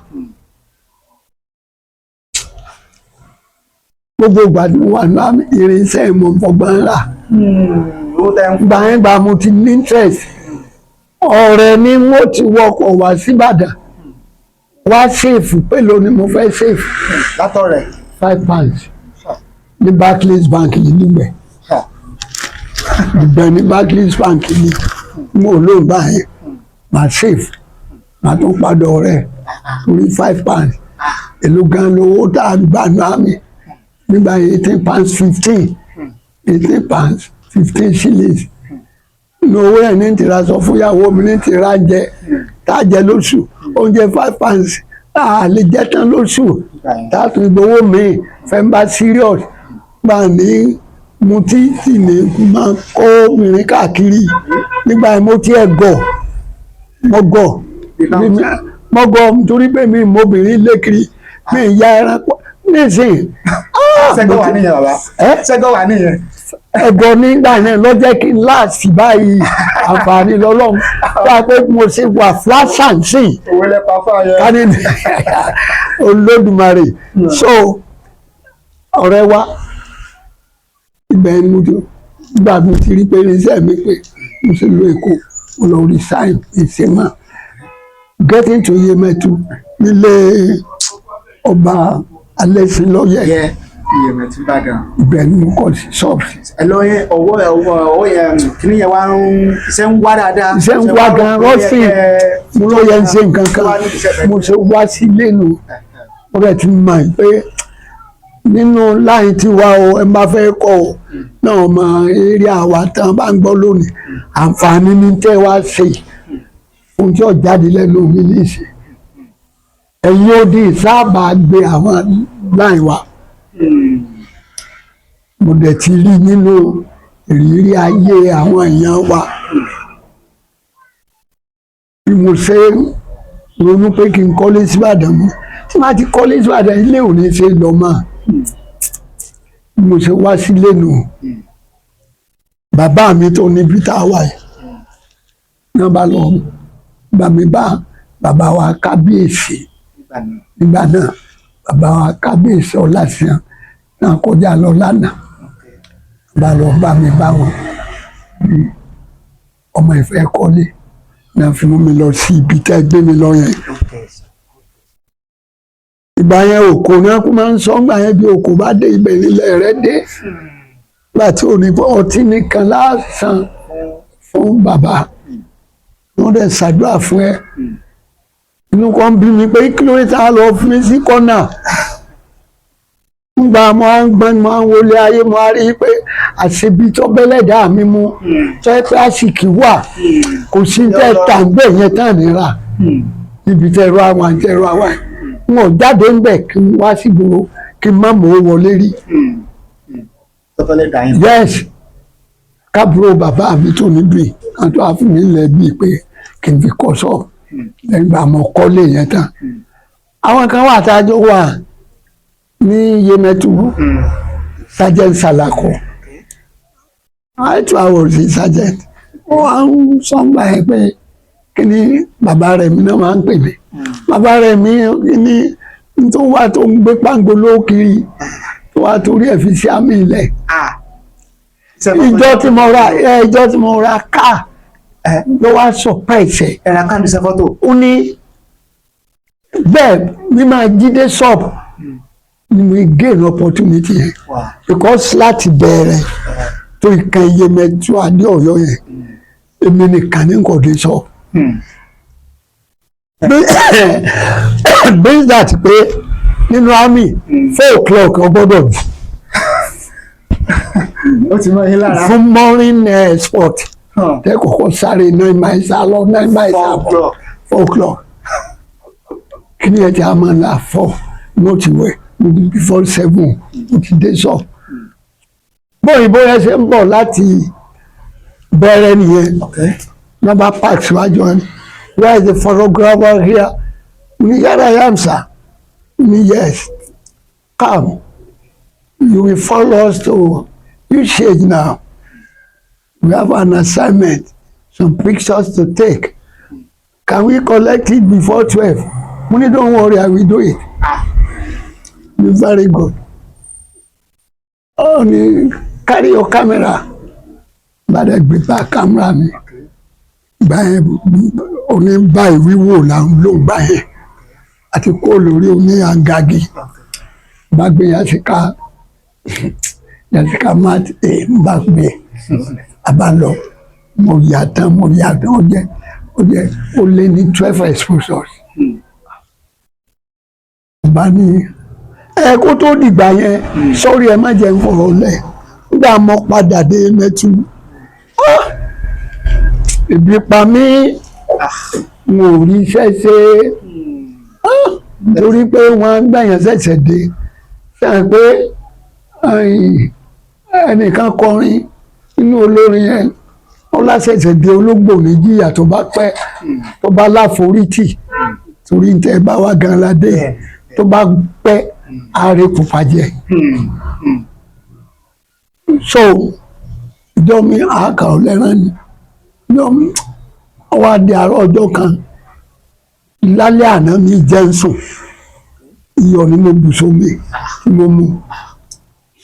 Gbogbo ìgbà tí mo wà ní irinṣẹ́, mo fọgbọ́n rà. Owó tẹ ń Gbà yẹn gbà mo ti ní interest. Ọ̀rẹ́ ni mo ti wọkọ̀ wá síbàdàn wá save pé lónìí mo fẹ́ save látọ̀ rẹ̀. £5 ní Barclays Bank ní Dùgbẹ̀. Dùgbẹ̀ ní Barclays Bank ní mo lóun báyẹn, màá save, màá tún padà ọ̀rẹ́ torí £5. Èló gan lówó tá a gbà náà mi nígbà £18.15, £18.15 ní owó ẹ̀ ní tìra sọ fún ìyàwó mi ní tìra jẹ tá a jẹ lóṣù. Oúnjẹ £5 tá a lè jẹ tán lóṣù, tá a tún gbowó mi fẹ́ ń bá serious gbà ní mutí tì ní máa kó obìnrin káàkiri. Nígbà yẹn mo tiẹ̀ gọ̀, mo gọ̀, mo gọ̀ nítorí pé mi mobìnrin lékiri, mi ya ẹranko nísìnyí. Sẹ́gọ̀ wà níyẹn, bàbá. Ẹ́? Sẹ́gọ̀ wà níyẹn. Ẹ̀gọ́ nígbà yẹn ló jẹ́ kí n láàsì báyìí. Àǹfààní lọ́lọ́run wá pé mo ṣe wà fúláṣà sí. Òwe lẹ́pa fún ayẹ. Ká ní Olódùmarè. So ọ̀rẹ́ wa, ibẹ̀ ni mo ti gbà, mo ti rí pé irinṣẹ́ mi pé mo ṣe lo Èkó, mo lọ resign ìṣe mọ́ getting to Yemẹtu nílé ọba Alẹ́sìnlọ́yẹ̀. Yẹ Iyẹ̀mẹ̀tù Ìbàdàn. Ibẹ̀ ni mo kọ́ sí ṣọ́ọ̀bù. Ẹ lọ yẹn, ọwọ́ yẹn, kíní yẹn wá ń iṣẹ́ ń wá dáadáa. Iṣẹ́ ń wá gan, rọ́ọ̀sì mo ló yẹ ń ṣe nǹkan kan. Mo ṣe wá sí lẹ́nu, mo rẹ̀ ti mọ̀ pé nínú láyìn tí wa o, ẹ bá fẹ́ kọ́ o náà mọ eré àwa tán bá ń gbọ́ lónìí. Àǹfààní ní tẹ́ wá ṣe ohun tí ó jáde lẹ́nu mi ní ìsìn. Ẹ̀yin odi sábà gbé àwọn láyìn wa. Mo dẹ̀ ti rí nínú ìrírí ayé àwọn èèyàn wa bí mo ṣe ń ronú pé kí n kọ́lé síbàdàn mọ́. Tí màá ti kọ́lé síbàdàn, ilé ò ní ṣe lọ mọ́. Bí mo ṣe wá sílé nù, bàbá mi tó ní peter wà yìí náà bá lọ bá mi bá bàbá wa kábíyèsí nígbà náà, bàbá wa kábíyèsí Ọlásìàn náà kọjá lọ lánàá, bá lọ bá mi bá wọn ọmọ ìfẹ́ kọ́lé náà fi mú mi lọ sí ibi tẹ́ gbé mi lọ yẹn. Ìgbà yẹn òkò náà kó máa ń sọ ńgbà yẹn, bí òkò bá dé ibẹ̀ nílẹ̀ rẹ dé. Nígbà tí ò ní ọtí nìkan lásán fún bàbá wọn dẹ̀ ṣàdúrà fún ẹ. Inú kan bí mi pé kí ló dé tá a lọ fi mí sí kọ́nà. Ngbà mo á ń gbọ́n, mo á ń wọlé ayé, mo á rí i pé àṣebi tó bẹ́lẹ̀dá mi mú, tó yẹ pé àsìkí wà, kò sí tẹ́ tà ń bẹ̀ yẹn tán nira níbi tẹ́ ẹ̀rọ àwọn àti ẹ̀rọ àwọn. N ò jáde ń bẹ̀ kí n wá sí gbòòrò kí n má mọ̀ ó wọlé rí. Tọ́tọ́lẹ̀ dà yín. Yes, kábúrò bàbá mi tó níbí kan tó wá fún mi lẹ̀ bíi pé kí n fi kọ́ sọ lẹ́yìn ìgbà mo kọ́lé yẹn tán. Àwọn kan wà tá a jọ wà ní Yemẹtu, Sergeant Salako. I too, I was a sergeant. Ó wá ń sọ́ngbà yẹn pé kí ni bàbá rẹ̀ mi náà máa ń pè mí, bàbá rẹ̀ mi, kí ni tó wà tó ń gbé pangolo kiri tó wà torí ẹ̀ fi sí àmì ilẹ̀. Ìjọ tí mo ra ẹ, ìjọ tí mo ra káà ló wá surprise ẹ̀. Ẹ̀rọ káàdì ṣe fọ́tò. Ó ní bẹ́ẹ̀ mi máa jíde ṣọ́ọ̀bù ni mo gain opportunity yẹn because láti bẹ̀rẹ̀ tó ìkan Yemẹtu adé Ọ̀yọ́ yẹn, èmi nìkan ní kò dé sọ. Based that pé nínú army, 4 o'clock ó gbọ́dọ̀ jù. Ó ti mọ yín lára. Fún morning sport, tẹ kọ́kọ́ sáré 9 miles lọ, 9 miles 4 àbọ̀. o'clock. 4 o'clock, kí ni ẹ ti a máa la 4, mo ti wẹ̀, mo ti before 7 mo ti dé sọ. Bóyìnbó yẹn ṣe ń bọ̀ láti bẹ̀rẹ̀ nìyẹn. Wọ́n bá park síwájú wọn, "Where is the photographer here?" Ní, "Here I am, sir." Ní, "Yes, come, you will follow us to usage. Now we have an assignment, some pictures to take. Can we collect it before 12?" Mo ní, "Don't worry, I will do it." You very good. Ó ní, "Carry your camera." Bá dẹ̀ gbé bá camera mi gbà yẹn, oní báyìí wíwò là ń lò gbà yẹn, àti kó lórí oní àgàgì bá gbé Yashica, Yashica Mark A bá gbé a bá lọ. Mo yà tán, mo yà tán, ó jẹ́ ó lé ní 12 exposures. Bá ní ẹ kó tó dìgbà yẹn sọ́rí, ẹ má jẹ́ ń fọ̀rọ̀ lẹ̀. Nígbà mo padà dé Mẹ́tù, ebi pa mí, n ò rí iṣẹ́ ṣe torí pé wọ́n gbẹ̀yàn ṣẹ̀ṣẹ̀ dé sẹ́yìn pé ẹnìkan kọrin inú olórin yẹn, wọ́n láṣẹ̀ṣẹ̀ dé ológbò ní jìyà tó bá pẹ́, tó bá láforítì, torí tẹ́ bá wá gan ládé, tó bá pẹ́ ààrẹ pupa jẹ. So ìjọ mi àákà ọ̀lẹ́rán ni ìjọ mi. Ọwọ́ adé àárọ̀ ọjọ́ kan lálẹ́ àná mi jẹ́ ń sùn, iyọ̀ ni mo bù sómi tí mo mu.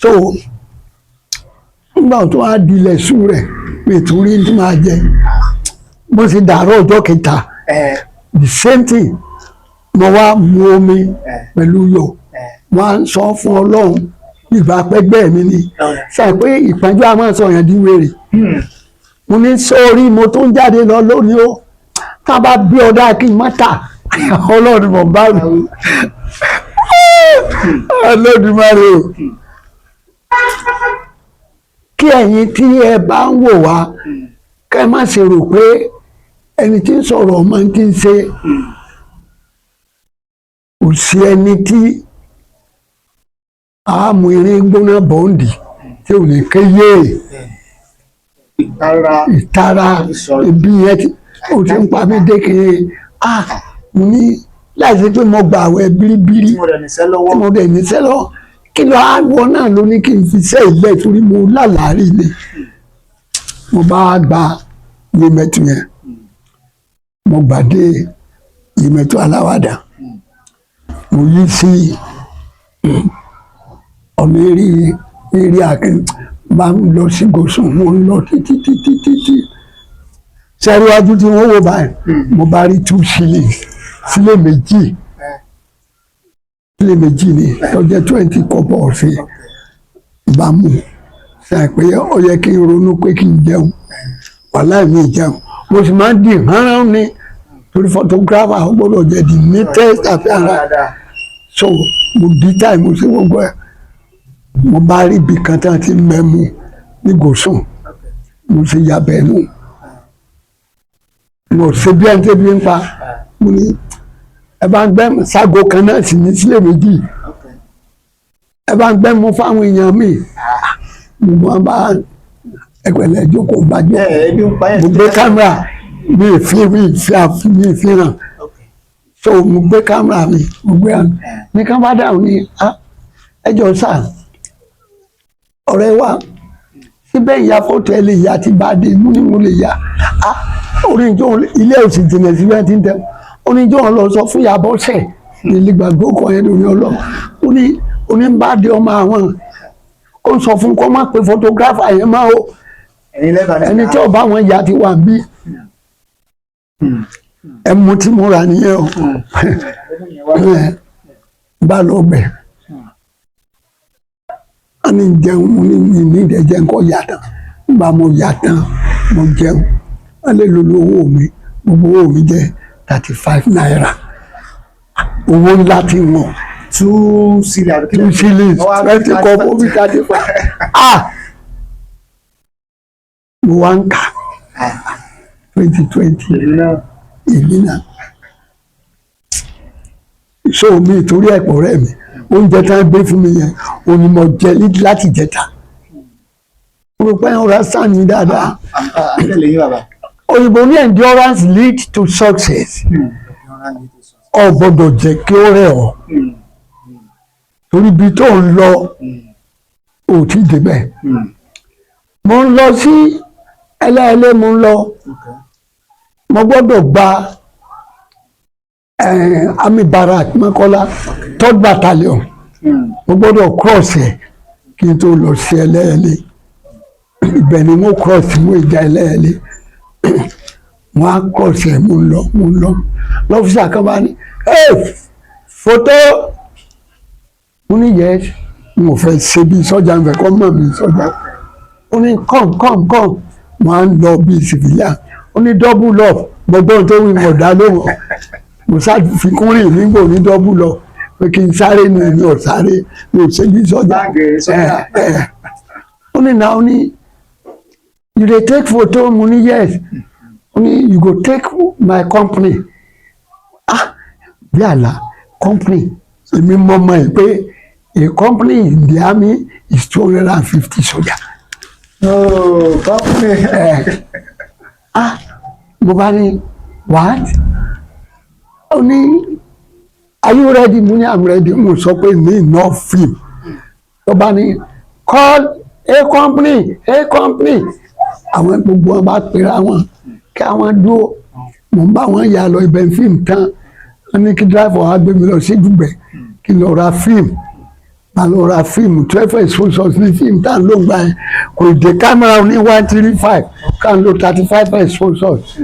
So nígbà tó wá dilẹ̀ sùn rẹ̀ mi tún rí tí máa jẹ. Bó ṣe dàárọ̀ ọjọ́ kẹta, the same thing, mo wá mu omi pẹ̀lú iyọ̀. Wọ́n á sọ fún Ọlọ́run ìgbà pẹ́gbẹ́ mi ni sọ pé ìpọ́njú a máa sọ yẹn di wèrè. Mo ní sórí, mo tún jáde lọ lónìí o, tá a bá bí ọdá kí n má tà. Ọlọ́run mọ̀ bá mi, Olódùmarè o. Kí ẹ̀yin tí ẹ bá ń wò wá, kẹ́ ẹ má ṣe rò pé ẹni tí ń sọ̀rọ̀ ọmọ tí ń ṣe. Kò sí ẹni tí àmú irin gbóná bọ́ǹdì tí ò ní kéye. Ìtara. Ìtara ibi yẹn tí ó ti ń pa mí dékè. Ah, mo ní láìsí pé mo gbà àwẹ̀ bíríbírí tí mo rẹ̀ níṣẹ́ lọ́wọ́. Tí mo dẹ̀ níṣẹ́ lọ́wọ́, kí ló á wọ náà ló ní kí n fi ṣẹ́ ilẹ̀ torí mo lálàárí ni. Mo bá gba Yemẹtu yẹn, mo gbà dé Yemẹtu Aláwàdà, mo yí sí ọ̀nà eré eré akin bá ń lọ sí gòsùn. Mo ń lọ títí títí títí sẹ́ríwájú tí wọ́n wò báyìí, mo bá rí 2 shillings, sílé méjì, sílé méjì ni tó jẹ́ 20 kọ́bọ̀ sí bá mú ṣe pé ó yẹ kí n ronú pé kí n jẹun. Wàláì mi jẹun, mo sì máa ń di hánrán ni torí photographer ó gbọ́dọ̀ jẹ́ the neatest appearance. Dáadáa. So mo di táì, mo ṣe gbogbo ẹ̀. Mo bá rí ibi kan tí wọ́n ti mẹ́mu ní Gòsùn, mo ṣe yabẹ̀ nù. Mo ṣe bí ẹni tẹ́bi ń pa. Mo ní ẹ bá ń gbẹ́ ságo kan náà sì ní sílẹ̀ méjì, ẹ bá ń gbẹ́ mu fáwọn èèyàn mi. Mo máa bá ẹgbẹ̀lẹ̀ jókòó, bá jókòó. Ẹ ebi ń pa ẹ̀. Mo gbé camera mi fi mi fi àfi mi fi hàn. So mo gbé camera mi, mo gbé hàn ní ká bá dáhùn ní, "Ah, ẹ jọ sà, ọ̀rẹ́ wa síbẹ̀, ìyá fọ́tò ẹ lè yá?" Tí bá dé mú ní mo lè yá. Ah, oníjó ilé òsì jìnnà síbẹ̀ tí ń tẹ oníjó lọ sọ fún ìyá Bọ́sẹ̀ ní ilé gbàgbó kan yẹn lórí ọlọ́. Ó ní oníbàdé ọmọ àwọn kó sọ fún kó má pe photographer yẹn máa o. Ẹ̀yin lẹ́bàá ní. Ẹni tí ò bá wọn yà ti wà bí ẹmu tí mo rà nìyẹn o. Bá lọ bẹ̀ a ní jẹun, mo ní mi ní ìdẹ́jẹ́ nǹkan yà tán. Nígbà mo yà tán, mo jẹun, wọ́n lè lo owó mi. Gbogbo owó mi jẹ́ ₦35, owó ńlá tí wọ́n. 2 shillings àbí kí ló? 2 shillings. Wọ́n wá 20 kobo bí 35. Ah, mo wá ń kà 20 20. Èmi náà. Èmi náà so mi ìtorí ẹ̀pọ̀ rẹ̀ mi, oúnjẹ tí wọ́n gbé fún mi yẹn òun ni mo jẹ láti jẹta. Mo rò pé ọ̀rá sàn mí dáadáa. Àtẹ̀lé yín, bàbá. Òyìnbó ní endurance lead to success. Ọ gbọ́dọ̀ jẹ́ kí ó rẹ̀ ọ́, torí ibi tó ń lọ ò tí ì débẹ̀. Mo ń lọ sí Ẹlẹ́ẹ̀lẹ́, mo ń lọ, mo gbọ́dọ̀ gba army barrack Mọ́kọ́lá, third battalion. Mo gbọ́dọ̀ cross ẹ̀ kí n tó lọ sí Ẹlẹ́ẹ̀lẹ́. Ibẹ̀ ni mo cross mú ìjà Ẹlẹ́ẹ̀lẹ́. Wọ́n á cross ẹ̀. Mo ń lọ, mo ń lọ, l'officer kan bá ní, "Hey, photo." Mo ní, "Yes." Mo fẹ́ ṣe bí sọ́jà, ń fẹ́ kọ́ mọ̀ mí sọ́jà. Ó ní, "Come, come, come." Mo á ń lọ bí civilian. Ó ní, "Double up." Mo gbọ́n tó wí, mo dá lóhùn. Mo sá fi kún rìn nígbò ní double up pé kí n sáré ní mi ò sáré, mi ò ṣe bí sọ́jà. Báàgì sọ́jà. Ẹ, ẹ. Ó ní na, ó ní, "You dey take photo?" Mo ní, "Yes." Ó ní, "You go take my company." Ah, bí àlá company, èmi mọ̀ mọ̀ ẹ́ pé a company in the army is 250 soldier. Oh, company. Ah, mo bá ní, "What?" Ó ní, "Are you ready?" Mo ní, "I'm ready." Mo sọ pé mi no film. Tó bá ní, "Call A company, A company." Àwọn gbogbo wọn bá pera wọn kí àwọn dúró. Mo ń bá wọn yà lọ ibẹ̀, fíìmù tán. Wọ́n ní kí driver wa gbé mi lọ sí Dùgbẹ̀ kí n lọ ra fíìmù. Bá lọ ra fíìmù, 12 exposures ní fíìmù tá à ń lò gbà yẹn. Kò dé camera ní 135 ká ń lo 35 exposures.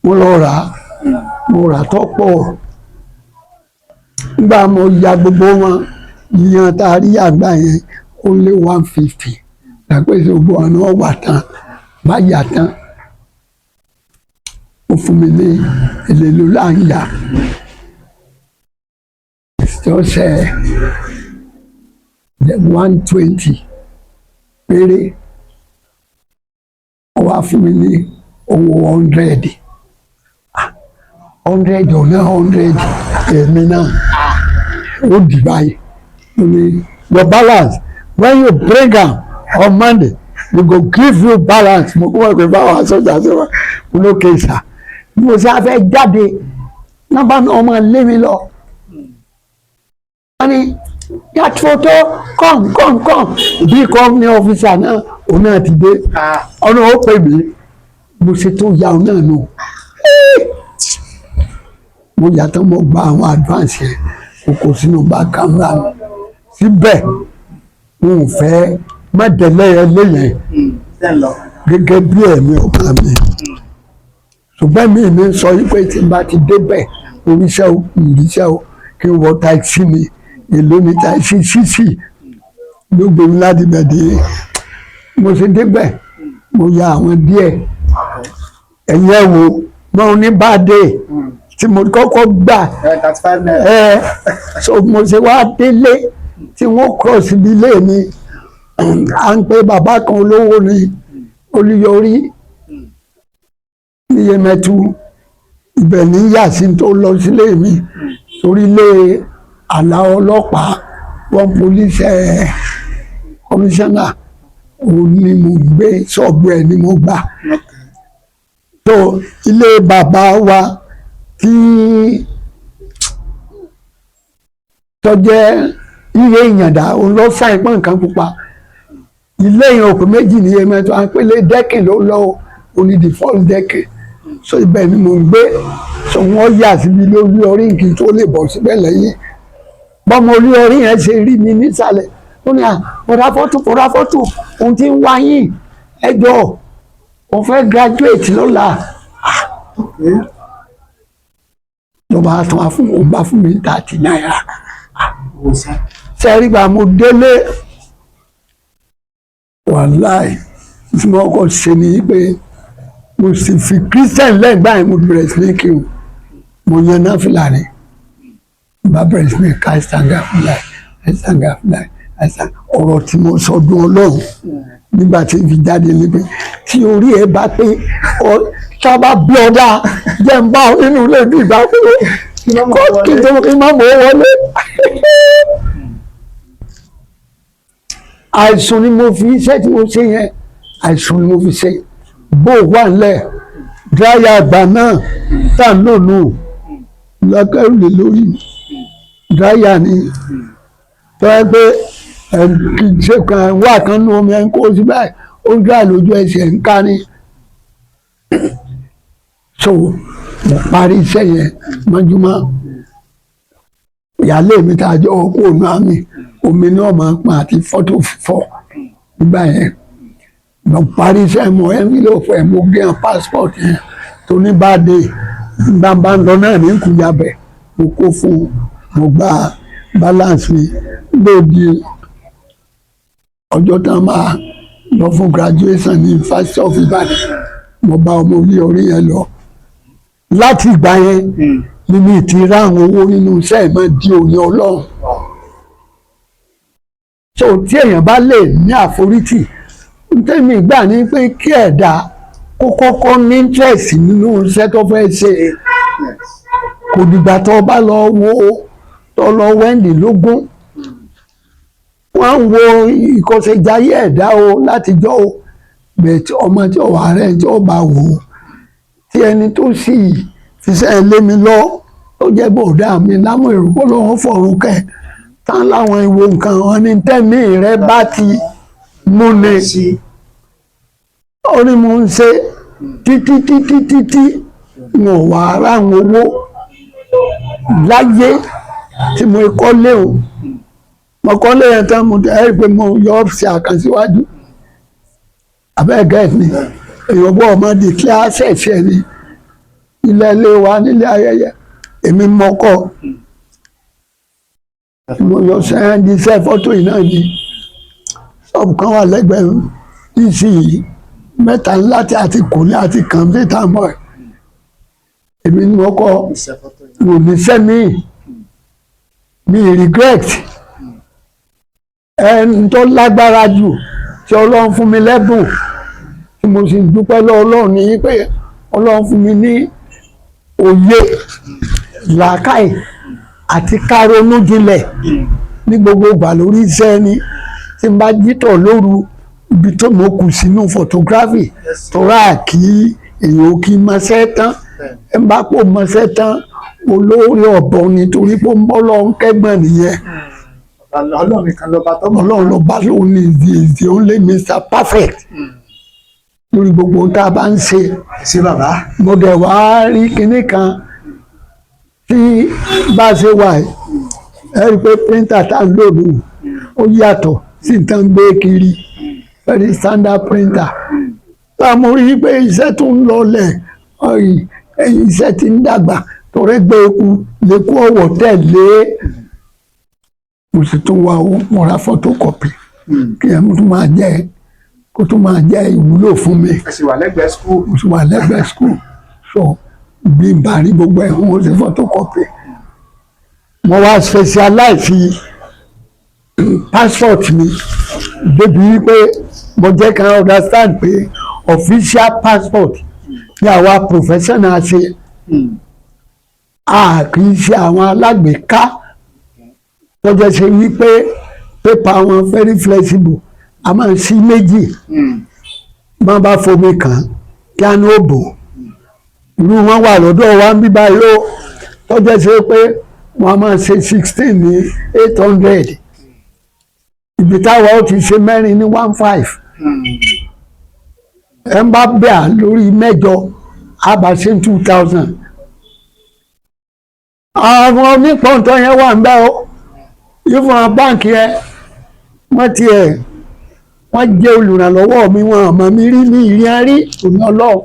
Mo lọ rà á, mo rà tó pọ̀. Nígbà mo ya gbogbo wọn yíyan tá a rí àgbà yẹn, ó lé 150 lápẹ́sẹ̀. Gbogbo wọn náà wà tán, bá yà tán, ó fún mi ní èlé ló là ń yà. It's just 120 péré. Ó wá fún mi ní owó 100, 100 ọ̀nà 100. Èmi náà ó dì báyìí. Ó ní, "Your balance, when you bring am on Monday, we go give you balance." Mo kọ́ wọ́n pé báwa sọ́jà sí wa. Mo ló ké sà. Bí mo ṣe fẹ́ jáde, nọ́mbà náà máa lé mi lọ. Wọ́n ní, "That photo, come, come, come." Bí company officer náà, òun náà ti dé. Ọ̀nà ó pè mí. Mo ṣe tó ya òun náà nù. Mo yàtọ̀, mo gba àwọn advance yẹn, mo kó sínú bá camera mi síbẹ̀. N ò fẹ́ má délé ẹlẹ́yẹn gẹ́gẹ́ bí ẹ̀mí ọ̀gá mi, ṣùgbọ́n mi ní sọ yí pé tí n bá ti débẹ̀, oríṣẹ́ o, ìríṣẹ́ o, kí n wọ taxi ni. Èló ni taxi? Sísì ló gbé mi láti bẹ̀ dé. Mo ṣe débẹ̀, mo ya àwọn díẹ̀. Ẹ̀yìn ẹ̀ wò mo ní bá dé tí mo kọ́kọ́ gbà. ₦35. Ẹ so mo ṣe wá délé. Tí wọ́n cross ibi ilé mi, à ń pe bàbá kan, olówó ni, Olúyọrí ní Yemẹtu. Ibẹ̀ ní yàsí tó lọ sílé mi, torí ilé àlà ọlọ́pàá wọn, police commissioner, òun ni mo gbé, ṣọ́ọ̀bù ẹ̀ ni mo gbà. Tó ilé bàbá wa tí tó jẹ́ iye ìyàndá, òun lọ sáyẹn pọ́n nǹkan pupa, ilé yẹn òkú méjì ní Yemẹtu, à ń pèlè dẹ́kìn ló lọ, òní the first dẹ́kìn. So ibẹ̀ ni mo ń gbé. So wọ́n yà síbi lórí orí kí n tó lè bọ̀ síbẹ̀ lẹ́yìn. Bọ́mọ orí orí yẹn ṣe rí mi nísàlẹ̀, ó ní, "À, bọ̀dá fọ́tò, bọ̀dá fọ́tò, òun ti ń wá yín, ẹ jọ̀ọ́, òun fẹ́ graduate lọ́la." Ló bá tún wá fún òun, bá fún mi 30 naira. Sẹ́rí gba, mo délé, wàláì, tí mo kọ́ ṣe ni pé mo sì fi Christian lẹ́gbàá yẹn, mo bẹ̀rẹ̀ sí ní kírun, mo yan náfìlà ni, bá bẹ̀rẹ̀ sí ní ká ìsàngàfúláì, ìsàngàfúláì, ìsàngà. Ọ̀rọ̀ tí mo sọ dún Ọlọ́run nígbà tí n fi jáde ní pé tí orí ẹ bá pé ọ sábà bí ọ̀dà jẹ́ ń bá ọ nínú ilé bí ìgbà pé kí n tó kí n má mọ̀ ọ́ wọlé. Àìsùn ni mo fi iṣẹ́ tí mo ṣe yẹn, àìsùn ni mo fi ṣe. Bó wà nílẹ̀, dráyà àgbà náà tá à ń lò nù lọ́kẹ́rù lé lórí dráyà ni, tó yẹ pé kì í ṣe kan wà kan nú omi ẹ̀ ń kó sí báyìí, ó ń dráyà lójú ẹsẹ̀ ń ká ní. So mo parí iṣẹ́ yẹn mọ́júmọ́. Ìyáálé mi tá a jọ kó ònú àmì omi náà máa ń pọn àti fọ́tò fífọ́ nígbà yẹn. Mo parí iṣẹ́, mo envelope ẹ̀, mo gé hàn passport yẹn tó ní bá dé bá ń lọ náà ní kùjàbẹ̀, mo kó fún un, mo gba balance mi lóde. Ọjọ́ tán máa lọ fún graduation ní University of Ibadan, mo bá ọmọ orí orí yẹn lọ. Láti ìgbà yẹn ni mi ti rá àwọn owó nínú iṣẹ́ ìmọ̀ di òní Ọlọ́run. So tí èèyàn bá lè ní àforítì, ntẹ́mi gbà ní pé kí ẹ̀dá kó kọ́kọ́ ní interest nínú iṣẹ́ tó fẹ́ ṣe. Kò dìgbà tó bá lọ wo, tó lọ wẹ́ndì lógún, wọ́n ń wo ìkọsẹ̀jáyé ẹ̀dá o látijọ́ o bẹ̀ẹ̀. Ọmọ tí ó wà rẹ̀ tí ó bá wò ó, tí ẹni tó sì fiṣẹ́ lé mi lọ, tó jẹ́ bọ̀dá mi láwọn èrò kó lóun fọ̀run kẹ́ tán, láwọn ìwo nǹkan wọn ní tẹ́mí rẹ bá ti mú ni ó ní mo ń ṣe títí títí títí, n ò wá ráwọn owó láyé tí mo kọ́lé o. Mo kọ́lé yẹn tán, mo ẹ́ rí i pé mo yọ ọ́fíìsì àkànṣíwájú abẹ́ẹ̀gẹ́ mi. Èèyàn bọ́ ọmọ declare access ẹ̀ ní ilẹ̀ ilé wa nílé ayẹyẹ. Èmi mọ́kọ́ mo yọ sẹ́yìn iṣẹ́ fọ́tò yìí náà ni. Ṣọ́ọ̀bù kan wà lẹ́gbẹ̀ẹ́ dc yìí, mẹ́ta ńlá tí a ti kò ní àti kàn sí tá a mọ̀ ẹ́. Èmi ni mo kọ́, mo ní sẹ́mi mi regret. Ẹni tó lágbára jù tí Ọlọ́run fún mi lẹ́bùn, tí mo sì dúpẹ́ lọ́wọ́ Ọlọ́run ní pé Ọlọ́run fún mi ní òye, làákàyè àti káronú jinlẹ̀ ní gbogbo ìgbà lórí iṣẹ́ ni. Tí n bá jítọ̀ lóru, ibi tó mo kù sínú photography, tó rà kí èèyàn kí mọṣẹ́ tán, ẹ bá pò mọṣẹ́ tán, olórí ọ̀bọ ni, torí pé ó ń bọ́ lọ́n kẹ́gbọ̀n nìyẹn. Ọlọ́run nìkan lọ́ba tó mọ̀. Ọlọ́run ló bá lóun ní the only Mr Perfect lórí gbogbo ohun tá a bá ń ṣe. Sí bàbá. Mo dẹ̀ wá rí kinní kan tí bá a ṣe wà yìí, ẹ rí i pé printer tá à ń lò lù ó yàtọ̀ sí nǹkan gbé kiri, very standard printer. Tá a mo rí i pé iṣẹ́ tó ń lọlẹ̀, iṣẹ́ tí ń dàgbà, torí gbé eku lè kó ọ̀wọ̀ tẹ̀lé. Mo sì tún wá owó, mo ra photocopy kí ẹ tún máa jẹ́, kó tún máa jẹ́ ìwúlò fún mi. Ẹ sì wà lẹ́gbẹ̀ẹ́ school. Mo sì wà lẹ́gbẹ̀ẹ́ school, so bí n bá rí gbogbo ẹ̀, wọ́n ṣe photocopy. Mo wá specialize. Passport mi débi wípé mo jẹ́ kan understand pé official passport ní àwa professional ṣe, a kì í ṣe àwọn alágbèéká tó jẹ́ ṣe wípé paper wọn very flexible, a máa ń sí méjì, máa bá fomi kàn kí á ní òbò. Irú wọn wà lọ́dọ̀ wa ń bí báyìí ó tó jẹ́ ṣe pé wọ́n máa ṣe 16 ní 800, ibi táwa ó ti ṣe mẹ́rin ní 1,500. Ẹ ń bá bẹ́ẹ̀ lórí mẹ́jọ, á bá ṣe 2,000. Àwọn onípọ̀ntọ́ yẹn wà ń bẹ́ o. Ìfún àwọn báǹkì yẹn, wọ́n tiẹ̀ wọ́n jẹ́ olùrànlọ́wọ́ mi. Wọn àmọ́ mi rí ní ìrìn àárí òní ọlọ́run,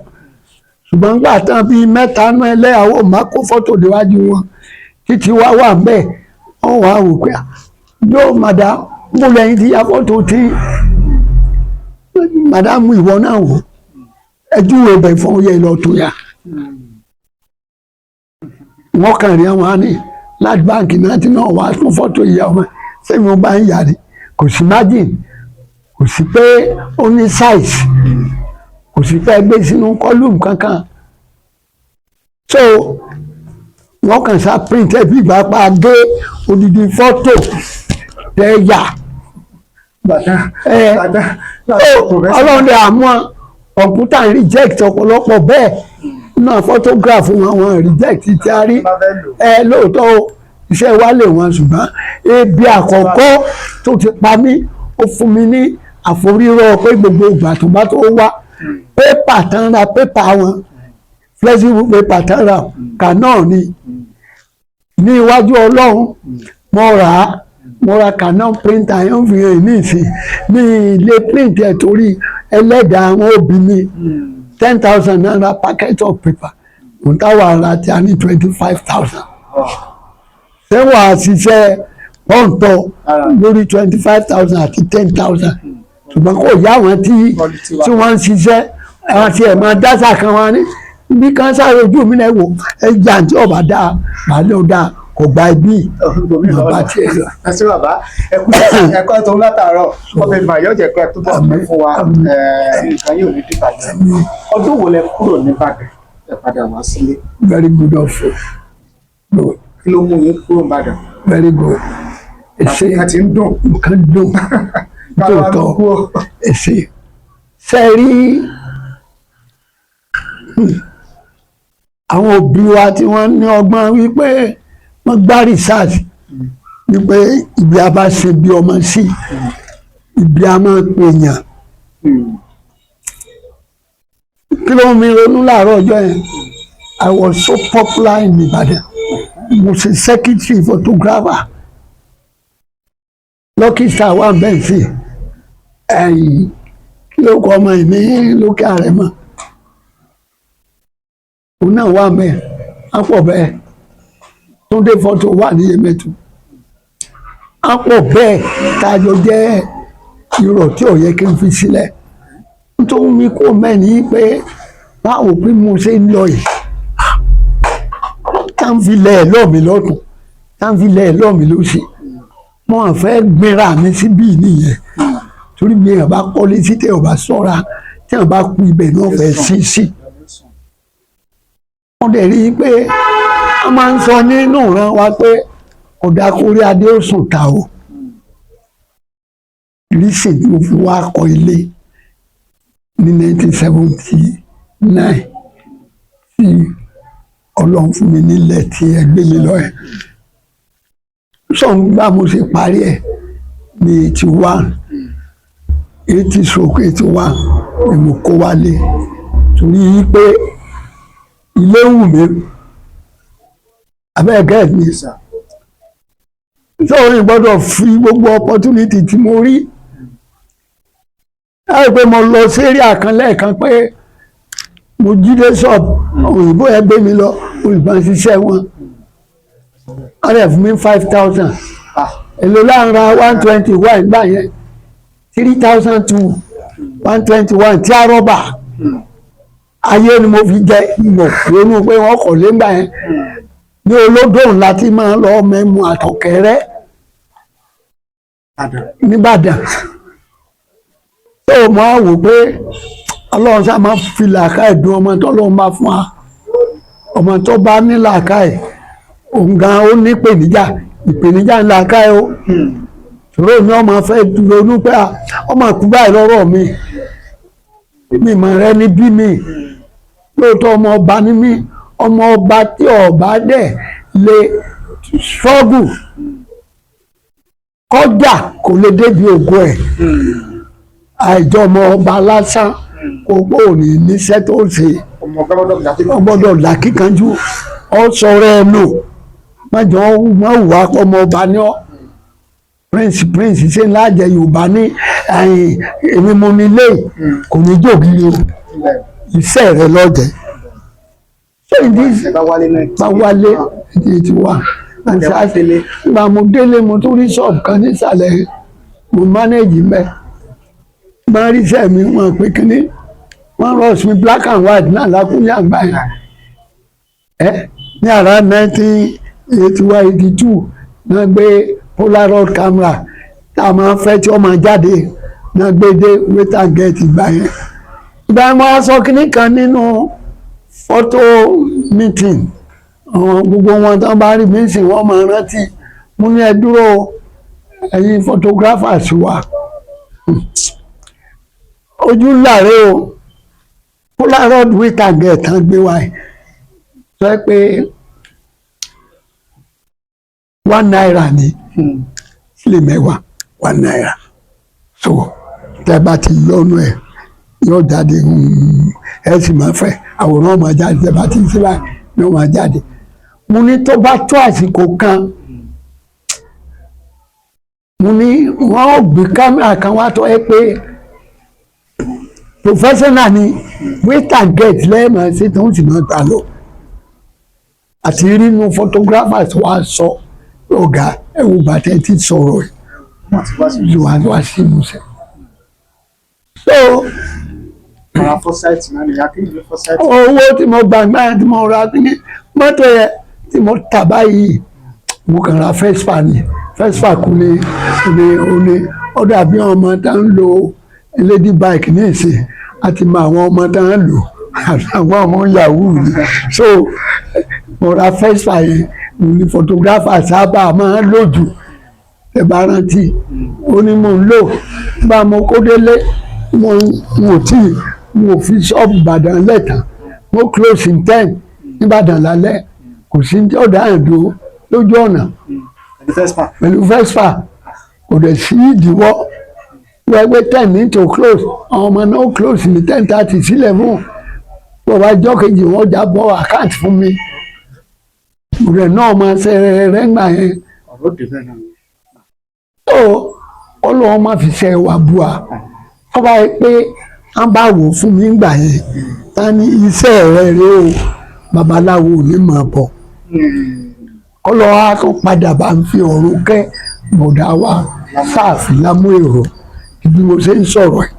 ṣùgbọ́n gbà tán bíi mẹ́ta nú ẹlẹ́yàwó máa kó fọ́tò déwájú wọn títí wá wà ń bẹ̀, wọ́n wà wò pé yóò madam mo lẹ́yìn tí ya fọ́tò tí madam ìwọ náà wò, ẹjú ibẹ̀ fún oyè lọ tó yà. Wọ́n kàn rí àwọn á ní láti báǹkì náà tí náà wà fún fọ́tò ìyá ọmọ sẹ́yìn wọn bá ń yà ni. Kò sí margin, kò sí pé ó ní size, kò sí pé gbé sínú column kankan. So wọ́n kàn sá print ẹ̀ bí ìgbà pa gé odidi fọ́tò tẹ́ yà. Bàtà ẹ bàtà. Ọlọ́run dẹ̀ àmọ́ kọ̀ǹpútà ń reject ọ̀pọ̀lọpọ̀ bẹ́ẹ̀ náà. Photograph wọn, wọn reject tí a rí. Ẹ lóòótọ́ o, iṣẹ́ wa lè wọn, ṣùgbọ́n ebi àkọ́kọ́ tó ti pa mí, ó fún mi ní àforírọ́ pé gbogbo ìgbà tó bá tó wá paper tán, ra paper wọn, flexible paper tán ra Canon ni. Ní iwájú Ọlọ́run, mo rà á, mo ra Canon printer yẹn, ń fi hàn ní ìsìn ní ilé print ẹ̀ torí ẹlẹ́dàá àwọn òbí mi. ₦10,000 packet of paper òun táwa ara tí a ní 25,000. Ṣé wàá ṣiṣẹ́ pọ́ǹtọ̀ lórí 25,000 àti 10,000? Ṣùgbọ́n kò yá àwọn tí wọ́n ń ṣiṣẹ́, àwọn tí ẹ̀ máa dáṣà kan wá ní ibi kan sáré ojú mi náà wò ẹ jà tí ọba dáa màá ló dáa kò gba ibi bàbá tiẹ̀ lọ. Ẹ ṣé bàbá, ẹ kú ẹ̀kọ́ tó ń látàárọ̀ ọbẹ̀ ìmọ̀ yóò jẹ́ pé tó bọ̀ pẹ́ fún wa. Nǹkan yóò ní dìbàjẹ́. Ọdún wo lẹ kúrò nìbàdàn, ẹ padà wá sílé? Very good of you. Good. Kí ló mú yín kúrò nìbàdàn? Very good. Ẹ ṣé. Nǹkan ti ń dùn. Nǹkan dùn tóòtọ́. Ẹ ṣé. Ṣe rí àwọn òbí wa tí wọ́n ní ọgbọ́n wípé wọ́n gbá research wípé ibi a bá ṣe bí ọmọ sí, ibi a máa pè yàn. Kí ló ń mi ronú láàárọ̀ ọjọ́ yẹn? I was so popular in Ibadan. Mo ṣe secretary photographer, Lucky Star wà bẹ́ẹ̀ sí. Ẹ̀yìn kí ló kọ ọmọ yìí ní lókè àrẹ̀mọ, òun náà wà bẹ́ẹ̀, á pọ̀ bẹ́ẹ̀. Túndé fọ́tò wà ní Yemẹtu, á pọ̀ bẹ́ẹ̀ tájọ jẹ́ irọ́ tí ò yẹ kí n fi sílẹ̀. Nítorí mi kò mẹ́ni pé báwo bí mo ṣe ń lọ yìí, tá n fi lẹ̀ lọ́ mi lọ́tún, tá n fi lẹ̀ lọ́ mi lọ́sì, mo hàn fẹ́ gbéra mi síbí nìyẹn, torí bí èèyàn bá kọ́lé sí, tẹ̀ ọba sọ́ra, tí èèyàn bá kú, ibẹ̀ náà fẹ́ sí sí. Wọ́n dẹ̀ rí i pé a máa ń sọ nínú ìran wa pé ọ̀dà kórí adé ó sùn ta o. Reason tí mo fi wá kọ́ ilé ní 1979 tí Ọlọ́run fún mi nílẹ̀ tí ẹ gbé mi lọ ẹ̀ sọ̀n gbà, mo ṣe parí ẹ̀ ní 81, 80/81 ni mo kó wálé, torí pé ilé wù mí abẹ́ẹ̀kẹ́ mi sọ̀rọ̀ gbọ́dọ̀ fi gbogbo opportunity tí mo rí láì pé mo lọ sí area kan lẹ́ẹ̀kan pé mo jí dé ṣọ́ọ̀bù òyìnbó ẹ gbé mi lọ, òyìnbó ń ṣiṣẹ́ wọn, wọ́n rẹ̀ fún mi 5,000. Èlò láǹra 121 gbà yẹn? 3,200, 121 tí a rọ́bà ayé ni mo fi jẹ ìmọ̀ ronú pé wọ́n kọ̀ lé gbà yẹn. Ní olódò ńlá tí máa ń lọ mẹ́mu àtọ̀kẹ́rẹ́. Ìbàdàn. Nìbàdàn tó mọ̀ á wò pé Ọlọ́run sá máa fi làákàyè dùn ọmọ tó lóun bá fún wa. Ọmọ tó bá ní làákàyè, òun gan ó ní ìpèníjà, ìpèníjà ní làákàyè o. Ṣòro mi, ọmọ fẹ́ ronú pé à, ọmọ kú báyìí lọ́rọ̀ mi, mi mọ̀ rẹ ní bí mi lóòótọ́. Ọmọ ọba ní mí, ọmọ ọba tí ọba dẹ̀ lè struggle kọjá kò lè débi ògo ẹ̀. Àìjọ ọmọ ọba lásán kò pọ̀ òní níṣẹ́ tó ṣe. Ọmọ gbọ́dọ̀ dàbí. Wọ́n gbọ́dọ̀ làkíkanjú, ọ sọ̀rọ̀ ẹ̀ nù, májọ wọ́n wà ọmọ ọba ní ọ. Prince, prince ṣe ńlá jẹ Yorùbá ní ẹ̀yìn èmi mo ní ilé kò ní jògiri o, iṣẹ́ rẹ lọ́jẹ̀. So ìdí Ẹ bá wálé náà. Bá wálé ìdí ti wà. Ẹ wá délé. Nígbà mo délé, mo tún rí ṣọ́ọ̀bù kan nísàlẹ̀, mo manage mẹ́ máa rí iṣẹ́ mi. Wọ́n pé kínní wọ́n rush mi, black and white náà lákúnyà gbà yẹn ẹ ní àrà 1981, 82 náà gbé Polaroid camera tá a máa fẹ́ tí ó máa jáde náà gbé dé, wait and get. Ìgbà yẹn, ìgbà yẹn mo wá sọ kínní kan nínú photo meeting. Àwọn gbogbo wọn tó bá rí mi sìn, wọ́n máa rántí. Mo ní, "Ẹ dúró, ẹ̀yin photographers wa, ojú ńlá rẹ o. Polaroid wait and get tán gbé wa yìí, sọ pé ₦1 ní sílẹ̀ mẹ́wàá, ₦1. So tẹ́ bá ti yọnu ẹ̀, yóò jáde, ẹ sì máa fẹ́ àwòrán máa jáde. Tẹ́ bá ti ń ṣe báyìí, yóò máa jáde." Mo ní tó bá tó àsìkò kan, mo ní wọ́n ó gbé kámẹ́rà kan wá tó ẹ pé professional ni, wait and get lẹ́ẹ̀mọ̀ sí tó ń sì máa gbà lọ. Àti rínú photographers wa sọ, "Ọ̀gá, ẹ wo bàtẹ́ ti sọ̀rọ̀ ẹ̀." Wọ́n ti wá sí. Ló wá wá sí ìmúṣẹ. So Ara foresight náà ni akéyìn ní foresight. Owó tí mo gbà gbà tí mo ra ní mọ́tò yẹn tí mo tà báyìí, mo kàn ra Vespa ni. Vespa kú ní ní ní ó dàbí ọmọ tá ń lo lady bike ní ìsìn, àti mọ àwọn ọmọ tá ń lò, àwọn ọmọ yahoo ni. So mo ra Vespa yẹn ní photographer sábà máa ń lò jù. Ẹ bá rántí, ó ní mò ń lò bá mo kó délé. Mo tí mo fi ṣọ́ọ̀bù Ìbàdàn lẹ́tàn, mo close in 10 nìbàdàn lálẹ́, kò sí ní ọ̀dà àdó lójú ọ̀nà. Pẹ̀lú Vespa. Pẹ̀lú Vespa, kò dẹ̀ sí ìdíwọ́ wẹ́wẹ́. 10 ní to close, àwọn ọmọ náà close ní 10:30 sí 11. Bó bá jọ́ kejì, wọ́n já bọ́ account fún mi rẹ̀ náà máa ṣe rẹ̀ ńgbà yẹn. Ọ̀rọ̀ òde bẹ́ẹ̀ náà. Tó Ọlọ́run má fi ṣe wà bùà tó bá yẹ pé wọ́n bá wò fún mi ńgbà yẹn, ta ni iṣẹ́ rẹ̀ rẹ o, babaláwo ò ní máa bọ̀. Kọ́lọ́ á tún padà bá ń fi ọ̀run kẹ́ bọ̀dá wa sáàfin lámú èrò. Bí mo ṣe ń sọ̀rọ̀ ẹ̀,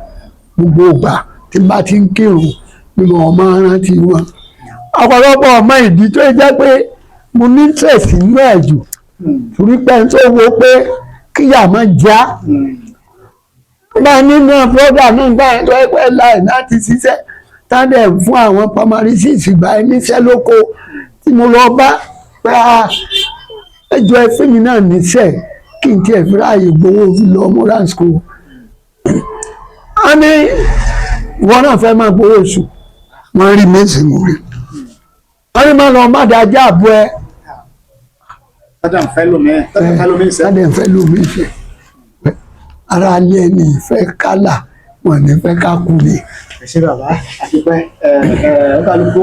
gbogbo ìgbà tí n bá ti ń kírun ni mo máa rántí wọn. Ọ̀pọ̀lọpọ̀ ọmọ ìdí tó jẹ́ pé mo ní interest nínú ẹ̀ jù, torí pé ẹni tó wo pé kíyà má já bá nínú brother náà gbà yẹn tó ẹgbẹ́ láì láti ṣiṣẹ́ tádẹ̀ fún àwọn primary six gbà ẹ níṣẹ́ lóko tí mo lọ bá pé a ẹjọ́ ẹ fún mi náà níṣẹ́ kí n tiẹ̀ fi ráàyè gbowó fi lọ moral school. A ní ìwọ náà fẹ́ máa gbowó oṣù, wọ́n rí mi sí mo rí, wọ́n ní má lọ má dájá àbú ẹ. Tọ́jà ń fẹ́ lómi ẹ̀, tọ́jà ń fẹ́ lómi ìṣẹ́. Tádẹ̀ ń fẹ́ lómi ìṣẹ́. Ara alẹ́ ẹni ìfẹ́ kálà, wọn ní fẹ́ ká kú ni. Ẹ ṣé bàbá, àdúpẹ́. Ẹ ẹ kálukú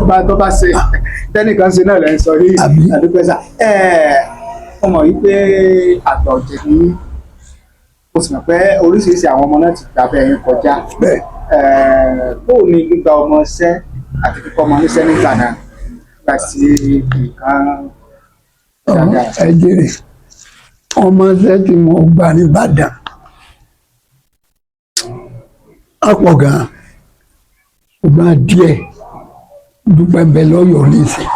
gba tó bá ṣe tẹnìkan ṣe náà lẹ ń sọ yìí. Àbí? Àdúpẹ́ sà. Ẹ ọmọ yìí pé àgbà ọ̀jẹ̀ ní, mo sì mọ̀ pé oríṣiríṣi àwọn ọmọ náà ti gbà bẹ́ẹ̀ yín kọjá. Bẹ́ẹ̀. Ẹ bóò ni gbígba ọmọ ṣẹ́ àti kíkọ́ ọmọ níṣẹ́ nígbà náà gbà sí nǹkan dáadáa? Ẹ jèrè ọmọ ṣẹ́ tí mo gbà ní Ìbàdàn á pọ̀ gan-an, ṣùgbọ́n díẹ̀ dúpẹ́ ń bẹ lọ́yọ̀ọ́ nísìn.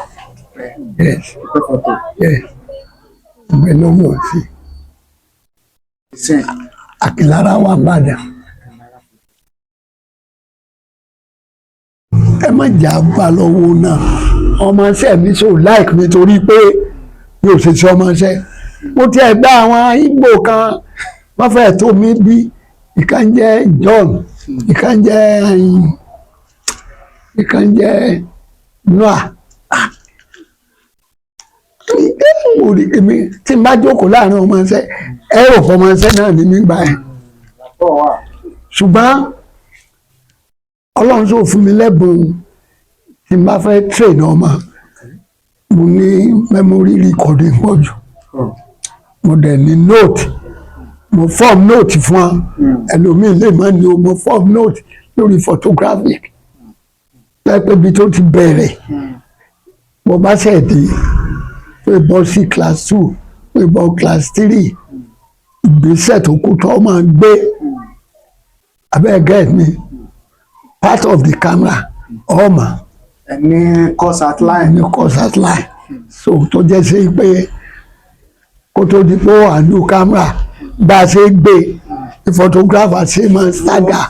Yes. Dúpẹ́ fọ́tò. Yes, ń bẹ lọ́yọ̀ọ́ sí. Ìsìn. Àkìlára wà nÌbàdàn. Ẹ má jà gbà lọ́wọ́ náà, ọmọọṣẹ́ mi so like mi torí pé mi ò ṣe sí ọmọọṣẹ́. Mo tiẹ̀ gba àwọn Ìgbò kan, wọ́n fẹ́ tó mi bí. Ìkan jẹ́ John, ìkan jẹ́ Noah. Ah, mo rí èmi tí n bá jókòó láàrin ọmọọṣẹ́, ẹ rò fọmọọṣẹ́ náà ní mí gbà ẹ̀. Bọ̀ wá. Ṣùgbọ́n Ọlọ́run tó fún mi lẹ́bùn, tí n bá fẹ́ train ọmọ, mo ní memory recording pọ̀ jù. Mo dẹ̀ ní note, mo form note fún wa. Ẹlòmíì lè má ní o. Mo form note lórí photographic lẹ́pẹ́ ibi tó ti bẹ̀rẹ̀. Mo bá ṣẹ̀ dé pé bọ́ sí class 2, pé bọ́ class 3, ìgbésẹ̀ tó kù tó máa gbé abẹ́, get me, part of the camera ọmọ. Ẹ ní course outline. Ní course outline, so tó jẹ́ sí pé kó tó di pé ó wà ní camera, bá a ṣe gbé, photographer ṣe máa ń stagger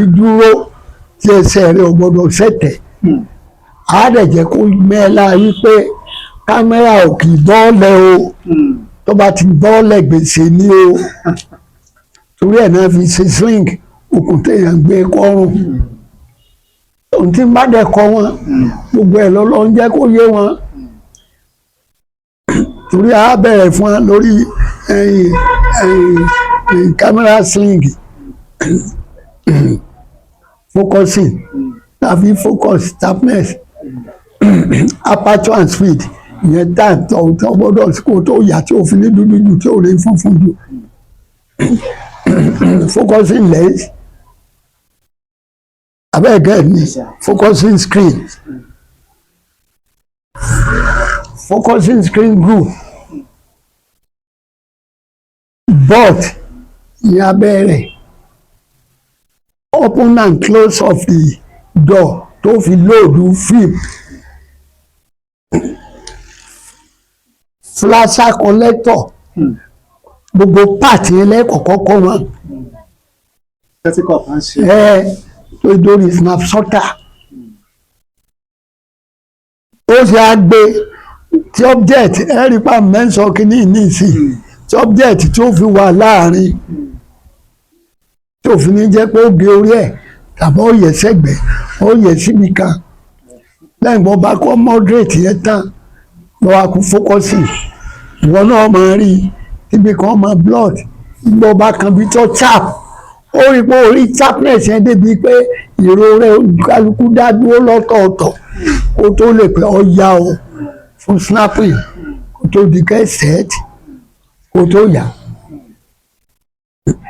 ìdúró tí ẹsẹ̀ rẹ̀ ò gbọ́dọ̀ ṣẹ̀tẹ̀. Á dẹ̀ jẹ́ kó mẹ́la wípé kámẹ́rà ò kì í bọ́ọ̀lẹ̀ o. Tó bá ti bọ́ọ̀lẹ̀, gbèsè ní o. Torí ẹ̀ náà fi ṣe sling, okùn téèyàn gbé kọ́rùn. Ohun tí n bá dẹ̀ kọ́ wọn, gbogbo ẹ̀ lọ́lọ́ ń jẹ́ kó yé wọn, torí a bẹ̀rẹ̀ fún wa lórí ẹ̀yìn ẹ̀yìn camera sling, focusing tàbí focus, sharpness, aperture and speed. Ìyẹn time tó gbọ́dọ̀ kó tó yà, tí òfin ní dúdú jù, tí ò ní funfun jù, focusing lens, abẹ́ẹ̀gẹ́ ni, focusing screen, focusing screen group, but ní abẹ́rẹ́, open and close of the door tó fi load film, flasher, collector, gbogbo part yẹn lẹ́kọ̀ọ́kọ́ kọ́ wọn. Tẹ́tí kọ̀ọ̀kan ṣe. Ẹ tó dórí snapshotter, ó ṣe á gbé tí object, ẹ rí pa mẹ́sàn kìíní nísìn, tí object tí ó fi wà láàrin, tí òfin ní jẹ́ pé ó gé orí ẹ̀ tàbí ó yẹ sẹ́gbẹ̀ẹ́, ó yẹ síbi kan. Lẹ́yìn bó bá kọ́ moderate yẹn tán, lọ́wọ́ kú focusing. Ìwọ náà máa rí ibi kan máa blood ìgbọ́ bá kan bí tó sharp, ó rí pé orí sharpness yẹn débi pé ìró rẹ̀ kálukú dá dúró lọ́tọ̀ọ̀tọ̀, kó tó lè pẹ́ ọ yá o fún snapping, kó tó di kẹ́ set, kó tó yá.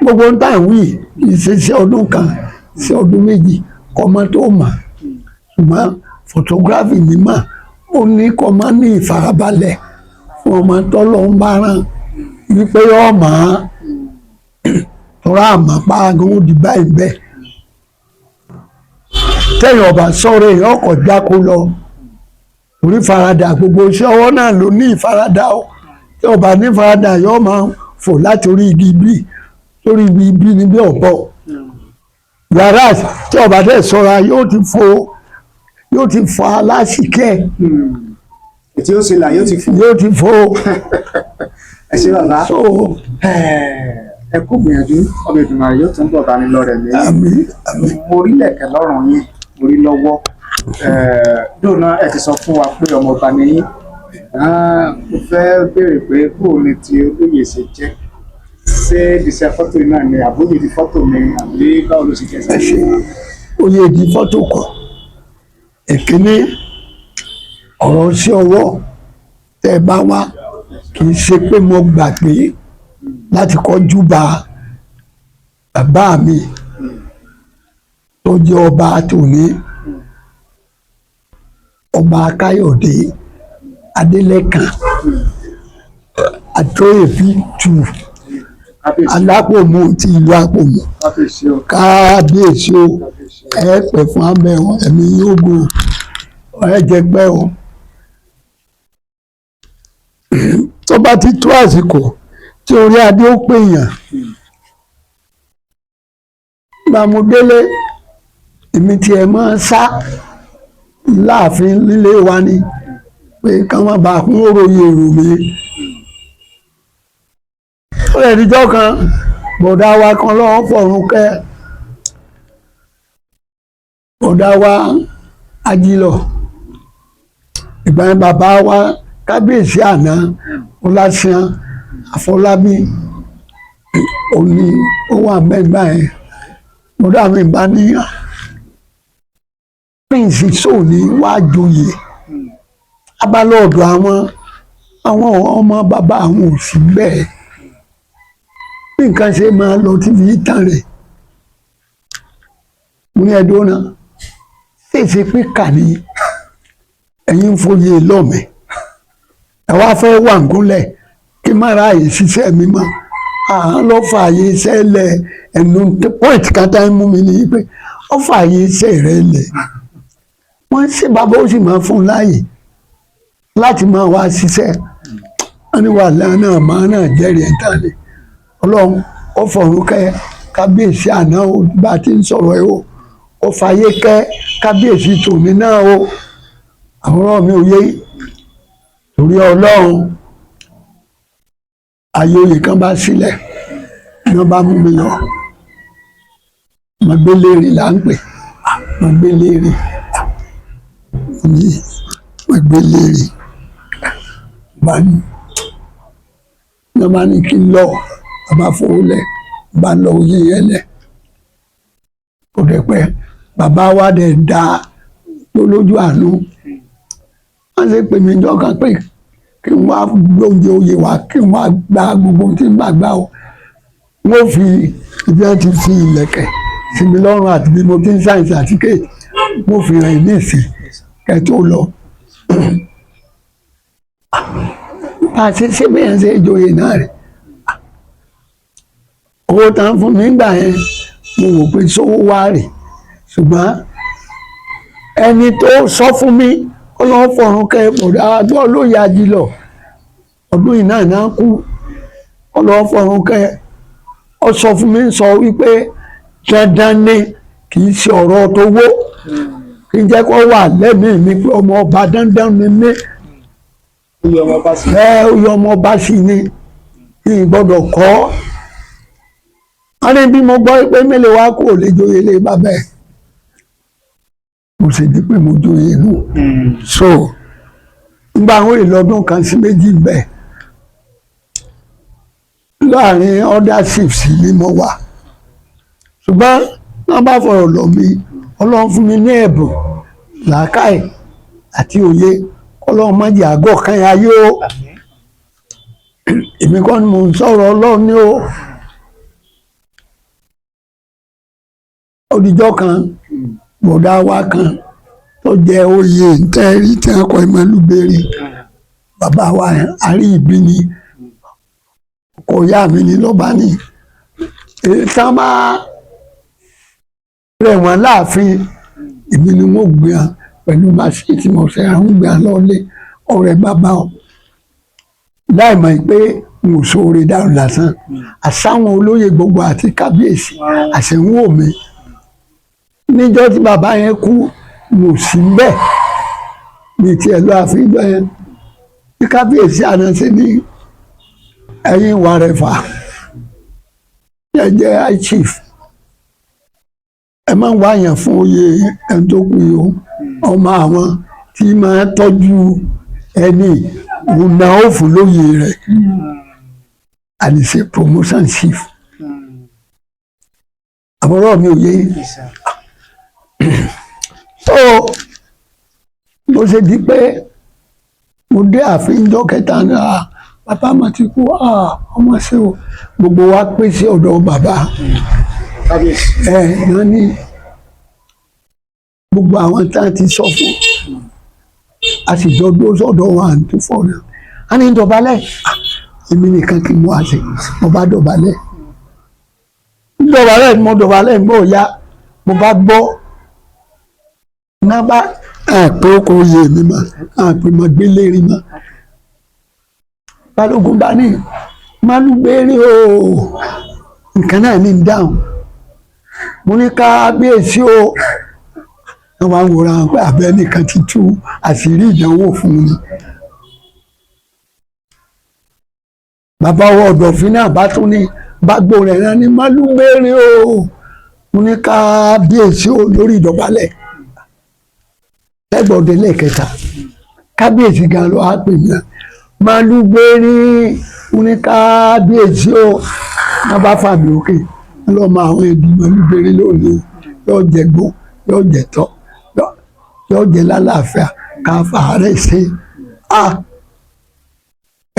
Gbogbo ń tà wí ìṣesí ọdún 1 sí ọdún 2 kọ́mọ tó mọ̀. Ṣùgbọ́n photography mímọ̀, ó ní kọ́ máa ní ìfarabalẹ̀ fún ọmọ tọ́lọ́ ń bá rán wípé yóò mọ̀ ọ́n, tọ́ra àmọ́ pa agan ó di báyìí bẹ́ẹ̀. Tẹ̀yìn ọba sọ̀rọ̀, èèyàn ọkọ̀ jáko lọ orí faradà. Gbogbo iṣẹ́ ọwọ́ náà ló ní ìfaradà o. Tí ọba ní faradà, yóò máa fò láti orí igi bí lórí igi bí níbi ọ̀bọ yàrá. Tí ọba dẹ̀ sọ́ra, yóò ti fọ aláṣìkẹ́. Ètí ó ṣe là yóò ti fún. Yóò ti fò. Ẹ ṣé, bàbá. So Ẹ kú gbìyànjú. Ọmọ Èdùmàrè yóò tún bọ̀ bá ní lọ́rẹ̀ mi. Àmín, àmín. Mo rí lẹ̀kẹ̀ lọ́rùn yín, mo rí lọ́wọ́ dóònà. Ẹ ti sọ fún wa pé ọmọ ọba ni yín. Mo fẹ́ béèrè pé bóò ni ti olóyè ṣe jẹ́? Ṣé ìṣe fọ́tò náà ni, àbóyè ti fọ́tò ni, àbí báwo ló ṣe jẹ́ sí? Ẹ ṣe. Oyè di fọ́tò kọ. Ìkíní, ọ̀rọ̀ sí ọwọ́ tẹ́ ẹ bá wá, kì í ṣe pé mo gbàgbé láti kọjú bá bàbá mi tó jẹ́ ọba tòní, Ọba Káyọ̀dé Adélẹ́kàn Àtọ́yèbí tù. Kábíyèsí. Alápòmù ti ìlú Àpòmù. Kábíyèsí o. Kábíyèsí o. Kábíyèsí. Ẹ pẹ́ fún abẹ́ wọn, ẹ̀mí yóò gùn, ẹ jẹ pẹ́ o. Tó bá ti tó àsìkò tí orí adé ó pè yàn. Nígbà mo délé, èmi tiẹ̀ máa ń sá láàfin lílé wa ni pé ká má bàa kún òròyìn èrò mi. Ó lè dijọ́ kan, bọ̀dá wa kan lọ́wọ́ fọ̀run kẹ́, bọ̀dá wa ajílọ̀. Ìgbà yẹn bàbá wa kábíyèsí àná Ọlásíán Àfọlábí òní ó wà mẹ́gbà yẹn. Bọ̀dá mi bá ní prince sóòní wá joyè abalọ́ọ̀dọ̀ àwọn ọmọ bàbá àwọn ò sí bẹ́ẹ̀, bí nǹkan ṣe máa lọ tí fi tán rẹ̀. Mo ní ẹdún náà ṣèṣe pé kà ní ẹ̀yin ń foyè lọ́mẹ̀, ẹ wá fẹ́ wà gúnlẹ̀ kí má ráàyè ṣiṣẹ́ mi mọ́. À ń lọ fààyè iṣẹ́ lẹ̀. Ẹnu point kan tá ń mú mi ní pé ó fààyè iṣẹ́ rẹ̀ lẹ̀. Wọ́n ṣe bàbá ó sì máa fún un láàyè láti máa wá ṣiṣẹ́. Wọ́n ní wàhálà náà máa náà jẹ́rìí ẹ̀ tán ni. Ọlọ́run ó fọ̀run kẹ́ kábíyèsí àná ó, bá a ti ń sọ̀rọ̀ ẹ̀ o, ó fàyè kẹ́ kábíyèsí tòní náà o. Àwòrán mi ò yé torí Ọlọ́run. Ayé oyè kan bá sílẹ̀ ní wọ́n bá mú mi lọ. Mọ̀gbélérì là ń pè, mọ̀gbélérì ní mọ̀gbélérì bá ní wọ́n bá ní kí n lọ. Bàbá fowó lẹ̀, bá lọ oyè yẹn lẹ̀. Kò dẹ̀ pẹ́, bàbá wa dẹ̀ da lójú àánú. Wọ́n sì pè mí jọ́ kan pé kí n wá gbóúnjẹ oyè wá, kí n wá gba gbogbo tí n bá gbà o. Wọ́n fi ibi wọ́n ti fi ìlẹ̀kẹ̀ sí mi lọ́rùn àti bí mo ti ń sáyẹ̀nsì àtíkè, wọ́n fi hàn ní ìsìn kẹ́ tó lọ. Bá a ṣe ṣé bẹ́ẹ̀ ṣe ìjòyè náà rẹ̀, owó tán fún mi gbà yẹn, mo wò pé sówó wá rè. Ṣùgbọ́n ẹni tó sọ fún mi, ọlọ́run fọ̀run kẹ́ bọ̀dá gbọ́ lóye ajílọ̀, ọdún yìí náà náà kú, ọlọ́run fọ̀run kẹ́. Ọ sọ fún mi, sọ wípé dandan ni, kì í ṣe ọ̀rọ̀ tó wó, kí n jẹ́ kó wà lẹ́mìí mi pé ọmọ ọba dandan ni mí. Oyè ọmọ ọba sí. Ẹ oyè ọmọ ọba sì ni kí n gbọ́dọ̀ kọ́. Wọ́n ní bí mo gbọ́ pé mélòó wá kò lè joyè lé bàbá ẹ̀, mo sì di pé mo joyè nù. So nígbà àwọn ìlọdún kan sí méjì bẹ́ẹ̀ láàrin other chiefs ni mo wà, ṣùgbọ́n wọ́n bá fọ̀rọ̀ lọ̀ mí, Ọlọ́run fún mi ní ẹ̀bùn làákàyè àti òye. Ọlọ́run má jẹ́ àgọ́ kan ayé o. Èmi kọ́ ni mò ń sọ̀rọ̀, Ọlọ́run ni o. Òdìjọ́ kan, bọ̀dá wa kan tó jẹ́ oyè ntẹ́rí tí wọ́n kọ́ ìmọ̀lúbẹ̀rẹ̀, bàbá wa àrí ìbí ni, ọkọ ìyá mi ni, lọ́ba ní èyí tá a máa rẹ̀ wọ́n láàfin, èmi ni wọ́n gbé hàn pẹ̀lú màsí tí mo ṣe àwọn gbé hàn lọ́lé ọ̀rẹ́ bàbá o, láì mọ̀ pé n ò sóore dàrú lásán. Àsáwọn olóyè gbogbo àti kábíyèsí àṣẹ̀wò mi níjọ́ tí bàbá yẹn kú, mo sì ń bẹ̀ ní tiẹ̀ lọ àfihàn yẹn bí kábíyèsí àná ṣe ní ẹ̀yìn wàrẹ̀fà ẹ jẹ́ high chief, ẹ máa ń wáyàn fún oyè ẹni tó kú yìí o, ọmọ àwọn tí máa tọ́jú ẹni òun náà ó fún lóye rẹ̀, and it's a promotion chief. Àbúrò mi ò yé. So bó ṣe di pé mo dé ààfin ìjọ kẹta náà, bàbá mà ti kú, ọmọ ṣe o. Gbogbo wa pé sí ọ̀dọ̀ bàbá Kábíyèsí. Ẹ náà ní gbogbo àwọn tá a ti sọ fún, a sì jọ dúró sọ́dọ̀ wa à ń tún fọ́ náà, a ní dọ̀bálẹ̀. Èmi nìkan kí n mú àṣẹ. Mo bá dọ̀bálẹ̀, dọ̀bálẹ̀, mo dọ̀bálẹ̀. Mo ya mo bá gbọ́ náà bá pé ó kò yé mi mọ́, pé mo gbélé rí mọ́. Balógun bá ní malúgbèrè o, nǹkan náà ní dáhùn. Mo ní kábíyèsí o. Wọ́n wá ń wòra wọn pé àbẹ́ nìkan ti tú àṣírí ìdánwò fún mi. Bàbá wa ọ̀dọ̀fin náà bá tún ní bágbó rẹ̀ náà ní Málúgbèrè o. Mo ní kábíyèsí o lórí ìdọ̀bálẹ̀. Lẹ́gbọ̀dé lẹ́ẹ̀kẹta, kábíyèsí gan ló wá pè mí náà. Málúgbèrè, mo ní kábíyèsí o. Wọ́n bá fà mí òkè, wọ́n lọ́ máa àwọn ẹbí Málúgbèrè lónìí, yóò jẹ gbó, yóò jẹ tọ́, yóò jẹ lálàáfíà, ká fàárẹ̀ ṣe á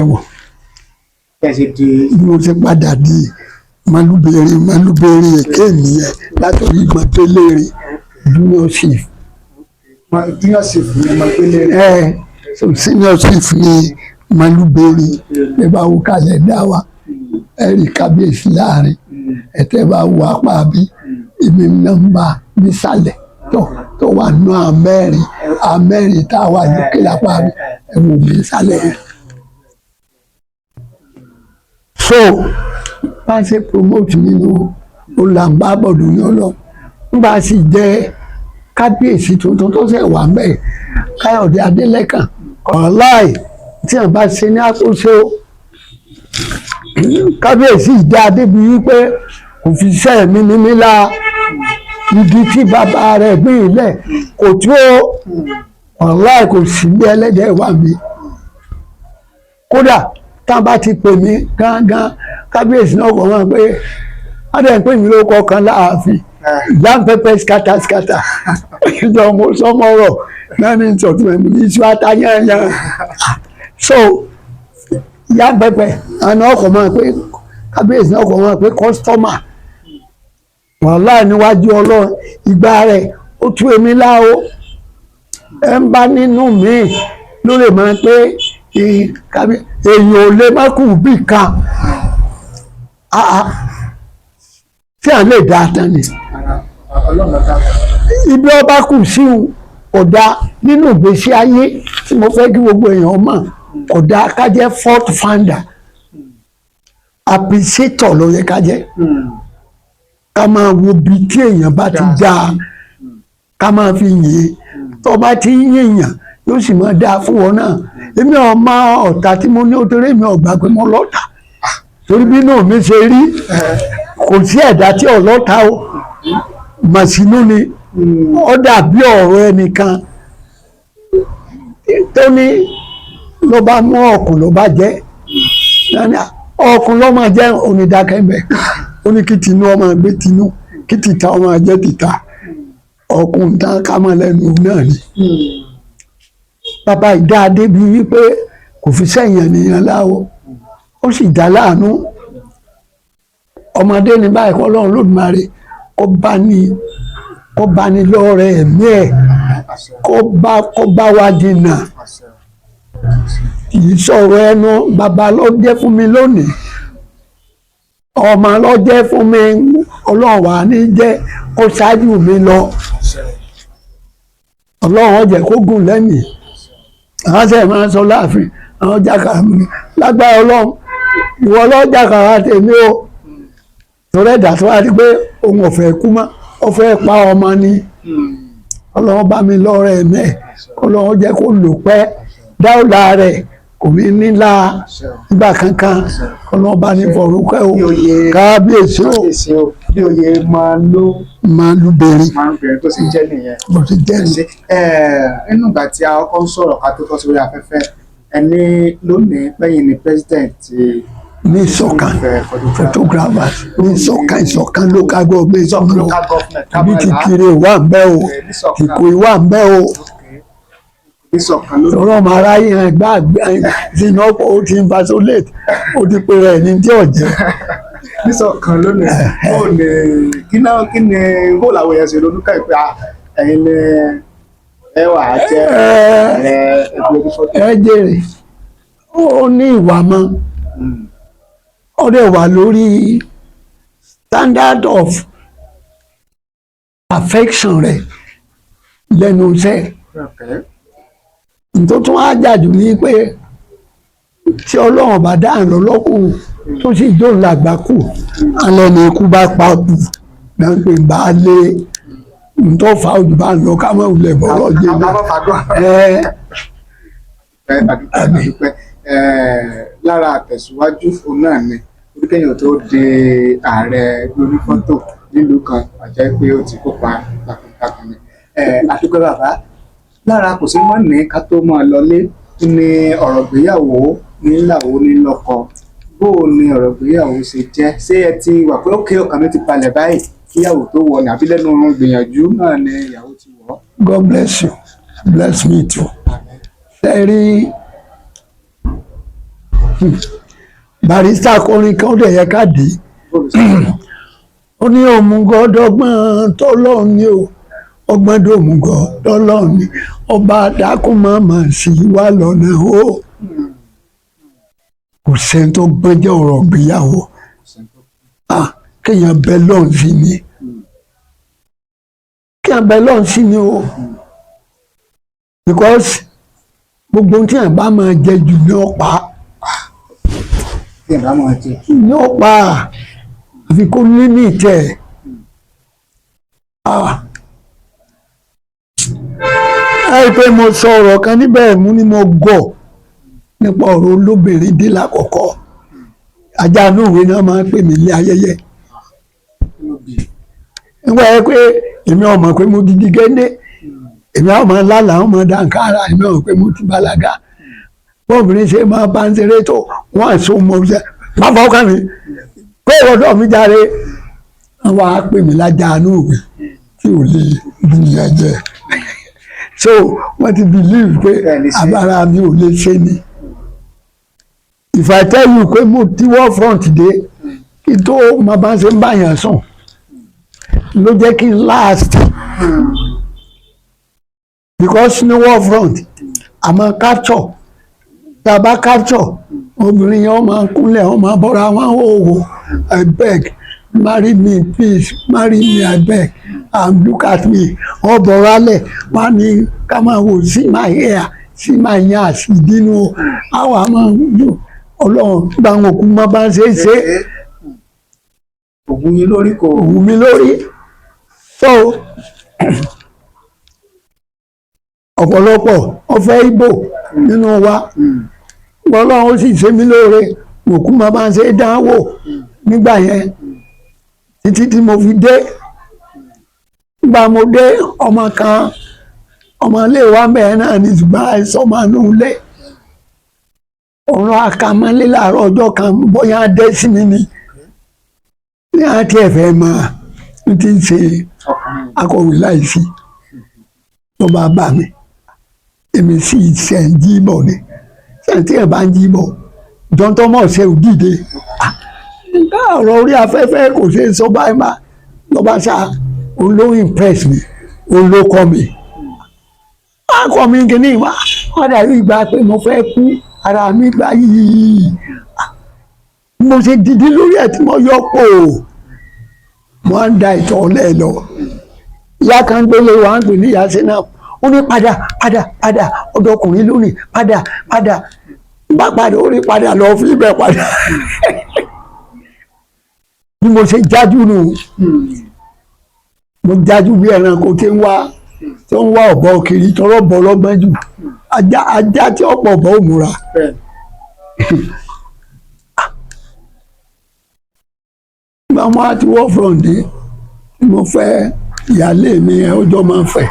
ẹ̀wọ̀n. Ẹ ṣe di Bí mo ṣe padà di Málúgbèrè, Málúgbèrè èké nìyẹn, látòrí Mọ́tẹ́lẹ́rè junior chief. Junior chief ni Mọ́tẹ́lẹ́rè. Ẹ so senior chief ni Málúgbèrè. Ẹ bá wo kalẹ̀ dá wa, ẹ rí kábíyèsí láàrin, ẹ tẹ́ bá wo apá bí ibi nọ́mbà nísàlẹ̀ tó wà nù àmẹ́rin àmẹ́rin tá a wà lókè lápá bí, ẹ wò mí nísàlẹ̀ yẹn. So bá a ṣe promote mi nù, ó là ń bá bọ̀dù ní ọlọ́ ń bá a sì jẹ́ kábíyèsí tuntun tó ṣẹ̀ wà mẹ́ẹ̀, Káyọ̀dé Adélẹ́kàn. Ọ̀láì tí wọ́n bá ṣe ní àkóso kábíyèsí ìdá débi wípé kò fi iṣẹ́ mi ní mi la igi tí bàbá rẹ̀ gbìn ilẹ̀ kò tó. Ọ̀láì kò sí ní ẹlẹ́dẹ̀ẹ́ wà mí. Kódà tá a bá ti pè mí gángan, kábíyèsí náà kọ̀ wọ́n pé wọ́n dẹ̀ ń pè mí lórúkọ kan láàfin, yam pepper scatter scatter. Ìjọ mo sọmọrọ náà ní sọtún ẹ̀mí ní iṣu atayányán. So yam pepper àná ọkọ̀ máa pé kábíyèsí náà kọ̀ wọ́n pé customer. Wàhálà níwájú Ọlọ́run, ìgbà rẹ̀ ó tú èmi láwo. Ẹ ń bá nínú mi ló lè máa pé èèyàn ò lè má kù bí kan tí à ń lè dá tán ni. Ibi ọba kù sí kò dáa nínú ìgbésí ayé tí mo fẹ́ kí gbogbo èèyàn mọ̀, kò dáa ká jẹ́ fault finder. Appreciator ló yẹ ká jẹ́, ká máa wo bí tí èèyàn bá ti dáa, ká máa fi yìn ín. Tó bá ti ń yìnyàn, yóò sì máa dáa fún wọn náà. Èmi ò mọ ọ̀tá tí mo ní ó, torí èmi ò gbà pé mo lọ́tà, torí bí inú mi ṣe rí, kò sí ẹ̀dá tí ò lọ́tà o. Màsínú ni ó dàbí ọ̀rọ̀ ẹnìkan tó ní ló bá mú ọkùn ló bá jẹ́ ọkùn ló máa jẹ́ onídàkẹ́mbẹ̀. Ó ní kí tinú ọmọ gbé tinú, kí tìta ọmọ jẹ́ tìta, ọkùn tán ká mọ́ lẹ́nu náà ni. Bàbá ìdá débi wípé kò fi sẹ́yìn ènìyàn láwọ, ó sì dá láàánú ọmọdé ní báyìí. Kọ́ Ọlọ́run Lódùmarè kó bá ní lọ́rẹ̀ ẹ̀mí ẹ̀, kó bá wa dènà. Kì í sọ̀rọ̀ ẹnu. Bàbá ló jẹ́ fún mi lónìí, ọmọ ló jẹ́ fún mi. Ọlọ́run wà ní jẹ́ kó ṣáájú mi lọ. Ọlọ́run ó jẹ́ kó gùn lẹ́mìí. Àwọn sẹ̀ máa ń sọ láàfin àwọn jàkàrà mi lágbára Ọlọ́run. Ìwọ ló jàkàrà tèmi o, torí ẹ̀dá tó wá rí pé òun ò fẹ́ kú mọ́, ó fẹ́ pa ọmọ ni. Ọlọ́run bá mi lọ́rẹ̀ ẹ̀mí ẹ̀, Ọlọ́run jẹ́ kó lò pẹ́, dáwọ́lá rẹ̀ kò ní nílá nígbà kankan. Ọlọ́run bá ní fọ̀rúkẹ́ o. Kábíyèsí o. Kábíyèsí o. Bí oyè máa ló máa ló bèrè. Máa ń bẹ̀rẹ̀ tó sì jẹ́ nìyẹn. Bó ti jẹ́ ni. Nínú ìgbà tí a kọ́kọ́ ń sọ̀rọ̀ ká tó tọ́ sórí afẹ́fẹ́, ẹni lónìí pẹ́yìn ni president ní Ìṣọ̀kan Photographers ní Ìṣọ̀kan, Ìṣọ̀kan local government. Local government. Ibi tí kiri wà ń bẹ́ o, Ìkòyí wà ń bẹ́ o. Ìṣọ̀kan ló Tọrọ ọmọ aráyé hàn gbá sínú ọkọ̀, ó ti ń fasolate, ó ti pe rẹ̀ ní tí ọ̀jẹ̀. Níṣọ̀kan lónìí, ó ní kí náà, kí ni bó làwọn èèyàn ṣe ronú káyọ̀ pé ẹ̀yin ni ẹ wà á jẹ́ ẹgbẹ́ onífọ́tò. Ẹ jèrè. Ó ní ìwà mọ́, ó dẹ̀ wà lórí standard of perfection rẹ̀ lẹ́nu iṣẹ́. Tó tún á jàjù ní pé tí Ọlọ́run bá dá àrùn lọ́kùn tó sì jó làgbà kù alẹ́ ní ikú bá pa kù. Náà ń pè baálé ntọ́ fa ojú bá ń lọ ká mọ̀ wulẹ̀ bọ̀rọ̀ jẹ́ Ká má fàdúrà. Ẹ. Àdúpẹ́, àdúpẹ́. Lára àtẹ̀síwájú òun náà ni oríkẹ́yìn tó di ààrẹ ẹgbẹ́ onífọ́tò nílùú kan, àjẹ́ pé ó ti kópa takuntakun ni. Àdúpẹ́ bàbá. Lára kò sí mọ́ ní ká tó máa lọlé ní ọ̀rọ̀ ìgbéyàwó níláwo nílọ́kọ. Bó o ní ọ̀rọ̀ ìgbéyàwó ṣe jẹ́? Ṣé ẹ ti wà pé ókè ọkàn mi ti balẹ̀ báyìí kíyàwó tó wọ̀ ní, àbí lẹ́nu gbìyànjú náà ni ìyàwó ti wọ̀? God bless you, bless me too. Ṣe rí Barrister kọrin kan, ó dẹ̀ yẹ ká dé. Bó o ṣe wọ̀? Ó ní òmùgọ̀ dọ́gbọ́n tọ́lọ́run ni o, ọgbọ́n dòmùgọ̀ tọ́lọ́run ni, ọba dákúmọ̀mọ̀ sí wa lọ́nà o. Kò sẹ́ni tó gbọ́njẹ́ ọ̀rọ̀ ìgbéyàwó. Ah, kéèyàn bẹ lọ́n sí ni, kéèyàn bẹ lọ́n sí ni o, because gbogbo ohun tí èèyàn bá máa jẹ jù ní ọ̀pá. Tí ẹ̀ bá máa jẹ. Ní ọ̀pá, àfi kó ní ní ìtẹ̀. Ah, láìpẹ́ mo sọ ọ̀rọ̀ kan níbẹ̀, mú ni mo gọ̀ nípa ọ̀rọ̀ olóbìnrin dé lákọ̀ọ́kọ́. Ajá inú ìwé náà máa ń pè mí ní ayẹyẹ. Kí ló bì í? Nígbà yẹn pé èmi ò mọ̀ pé mo ti di géńdé, èmi àwọn ọmọ lálàá, ọmọ dànkárà, èmi ò mọ̀ pé mo ti bàlágà. Bọ́ọ̀bìnrin ṣe máa bá ń ṣeré tó wọ́n àṣọ mọ̀ ṣe má fọwọ́ kàn mí pé ìwọ́dọ̀ mi jáde. Wọ́n wá pè mí lájà inú ìwé tí ò lè bu yẹn jẹ, so wọ́n ti believe pé Bẹ́ẹ̀ ni ṣe. Agbára mi ò lè ṣe ni. If I tell you pé mo ti war front dé kí tó máa bá ṣe ń báyàn sùn ló jẹ́ kí n last, because ní war front àmọ́ capture, tá a bá capture obìnrin yẹn, wọ́n máa kúnlẹ̀, wọ́n máa bọ́ra wọn òwò, "I beg, marry me, please marry me, I beg, and look at me." Wọ́n bọ̀rọ̀ alẹ̀, wọ́n á ní ká máa wò, "See my hair, see my yansh." Ìdínú àwọn àmọ́ ọlọ́run gba àwọn òkú mọ́ bá ń ṣe é ṣe. Ògùn yín lórí kò. Òwú mi lórí. So ọ̀pọ̀lọpọ̀ ọ̀fẹ́ Ìgbò nínú wa, ọlọ́run ó sì ṣe mí lóore, òkú máa bá ń ṣe é dánwò nígbà yẹn títí tí mo fi dé. Nígbà mo dé, ọmọ kan, ọmọ ilé wa bẹ́ẹ̀ náà ní, ṣùgbọ́n àìsàn máa ń lé òun akamọ́lé láàárọ̀ ọjọ́ kan, bóyá dé sí mi ni ní àti ẹ̀fẹ̀ mọ́ n ti ń ṣe. Ọkùnrin. Akọ̀wé láìsí tó bá bá mi, èmi sì ṣe ń jí bọ̀ ni, ṣe tí ẹ̀ bá ń jí bọ̀ jọ́ńtọ́mọ̀ ṣe ò dìde. Ah, nǹkan ọ̀rọ̀ orí afẹ́fẹ́ kò ṣe é sọ báyìí má lọ́ba ṣá. Òun ló impress mi, òun ló kọ́ mi, wọ́n á kọ́ mi kìíní wá, wọ́n dàbí ìgbà pé mo fẹ́ kú, ara mi gbá yìí. Mo ṣe dìde lórí ẹ̀ tí mo yọ pò, mo á ń da ìtọ̀ ọ̀lẹ́ lọ. Ìyá kan gbélé wa ń pè ní ìyá Zainab, ó ní padà, padà, padà ọ̀dọ́kùnrin lónìí, padà, padà bá padà, ó rí padà lọ fi ibẹ̀ padà. Bí mo ṣe jájú nù, mo jájú bí ẹranko tí ń wá, tí ń wá ọ̀bọ kiri, tọrọ bọ lọ́gbọ́n jù, ajá, ajá tí ọ̀pọ̀ ọ̀bọ ò múra. Bẹ́ẹ̀. Nígbà wọn á ti wọ́ front dé, mo fẹ́ ìyáálé mi yẹn, ọjọ́ máa ń fẹ́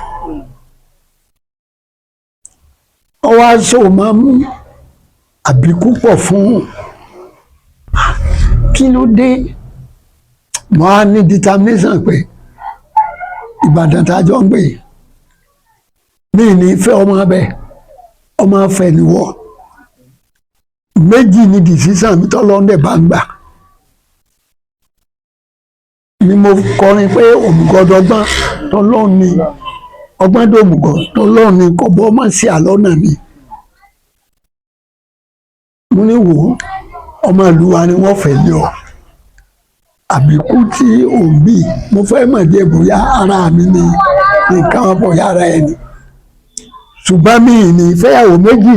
ọwọ́ aṣọ máa ń àbíkú pọ̀ fún. Kí ló dé? Mo á ní determination pé Ìbàdàn tá a jọ ń gbé yìí, mi ní fẹ́ ọmọ abẹ, ọmọ afẹ́ ni wọ́ méjì ní decision mi tọ́lọ́ndẹ̀ bá ń gbà ni. Mo kọrin pé òmùgọ̀dọ̀gbọ́n tọ́lọ́run ni, ọgbọ́n dòmùgọ̀ tọ́lọ́run ni, kò bọ́ ọmọ sí àlọ́ náà ni. Mo ní wò ó, ọmọ ìlú wa ni wọ́n fẹ́ lé ọ, àbíkú tí ò ń bì, mo fẹ́ mọ̀ díẹ̀ bóyá ara mi ni nǹkan, bóyá ara ẹni, ṣùgbọ́n mi ì ní fẹ́yàwó méjì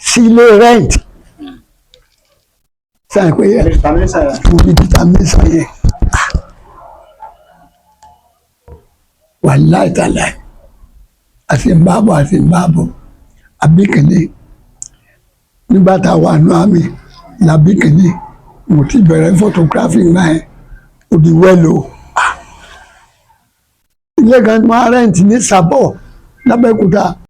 sí ilé rent sáà pé determination yẹn. Mo ní determination yẹn. Wàláì tàláì, àti ń bá bọ̀, àti ń bá bọ̀, àbíkìní nígbà tá a wà nù àmì làbíkìní, mo ti bẹ̀rẹ̀ photography náà yẹn, ó di wẹ́lò ilé kan tí wọ́n rent ní Sábọ̀ l'Abẹ́òkúta.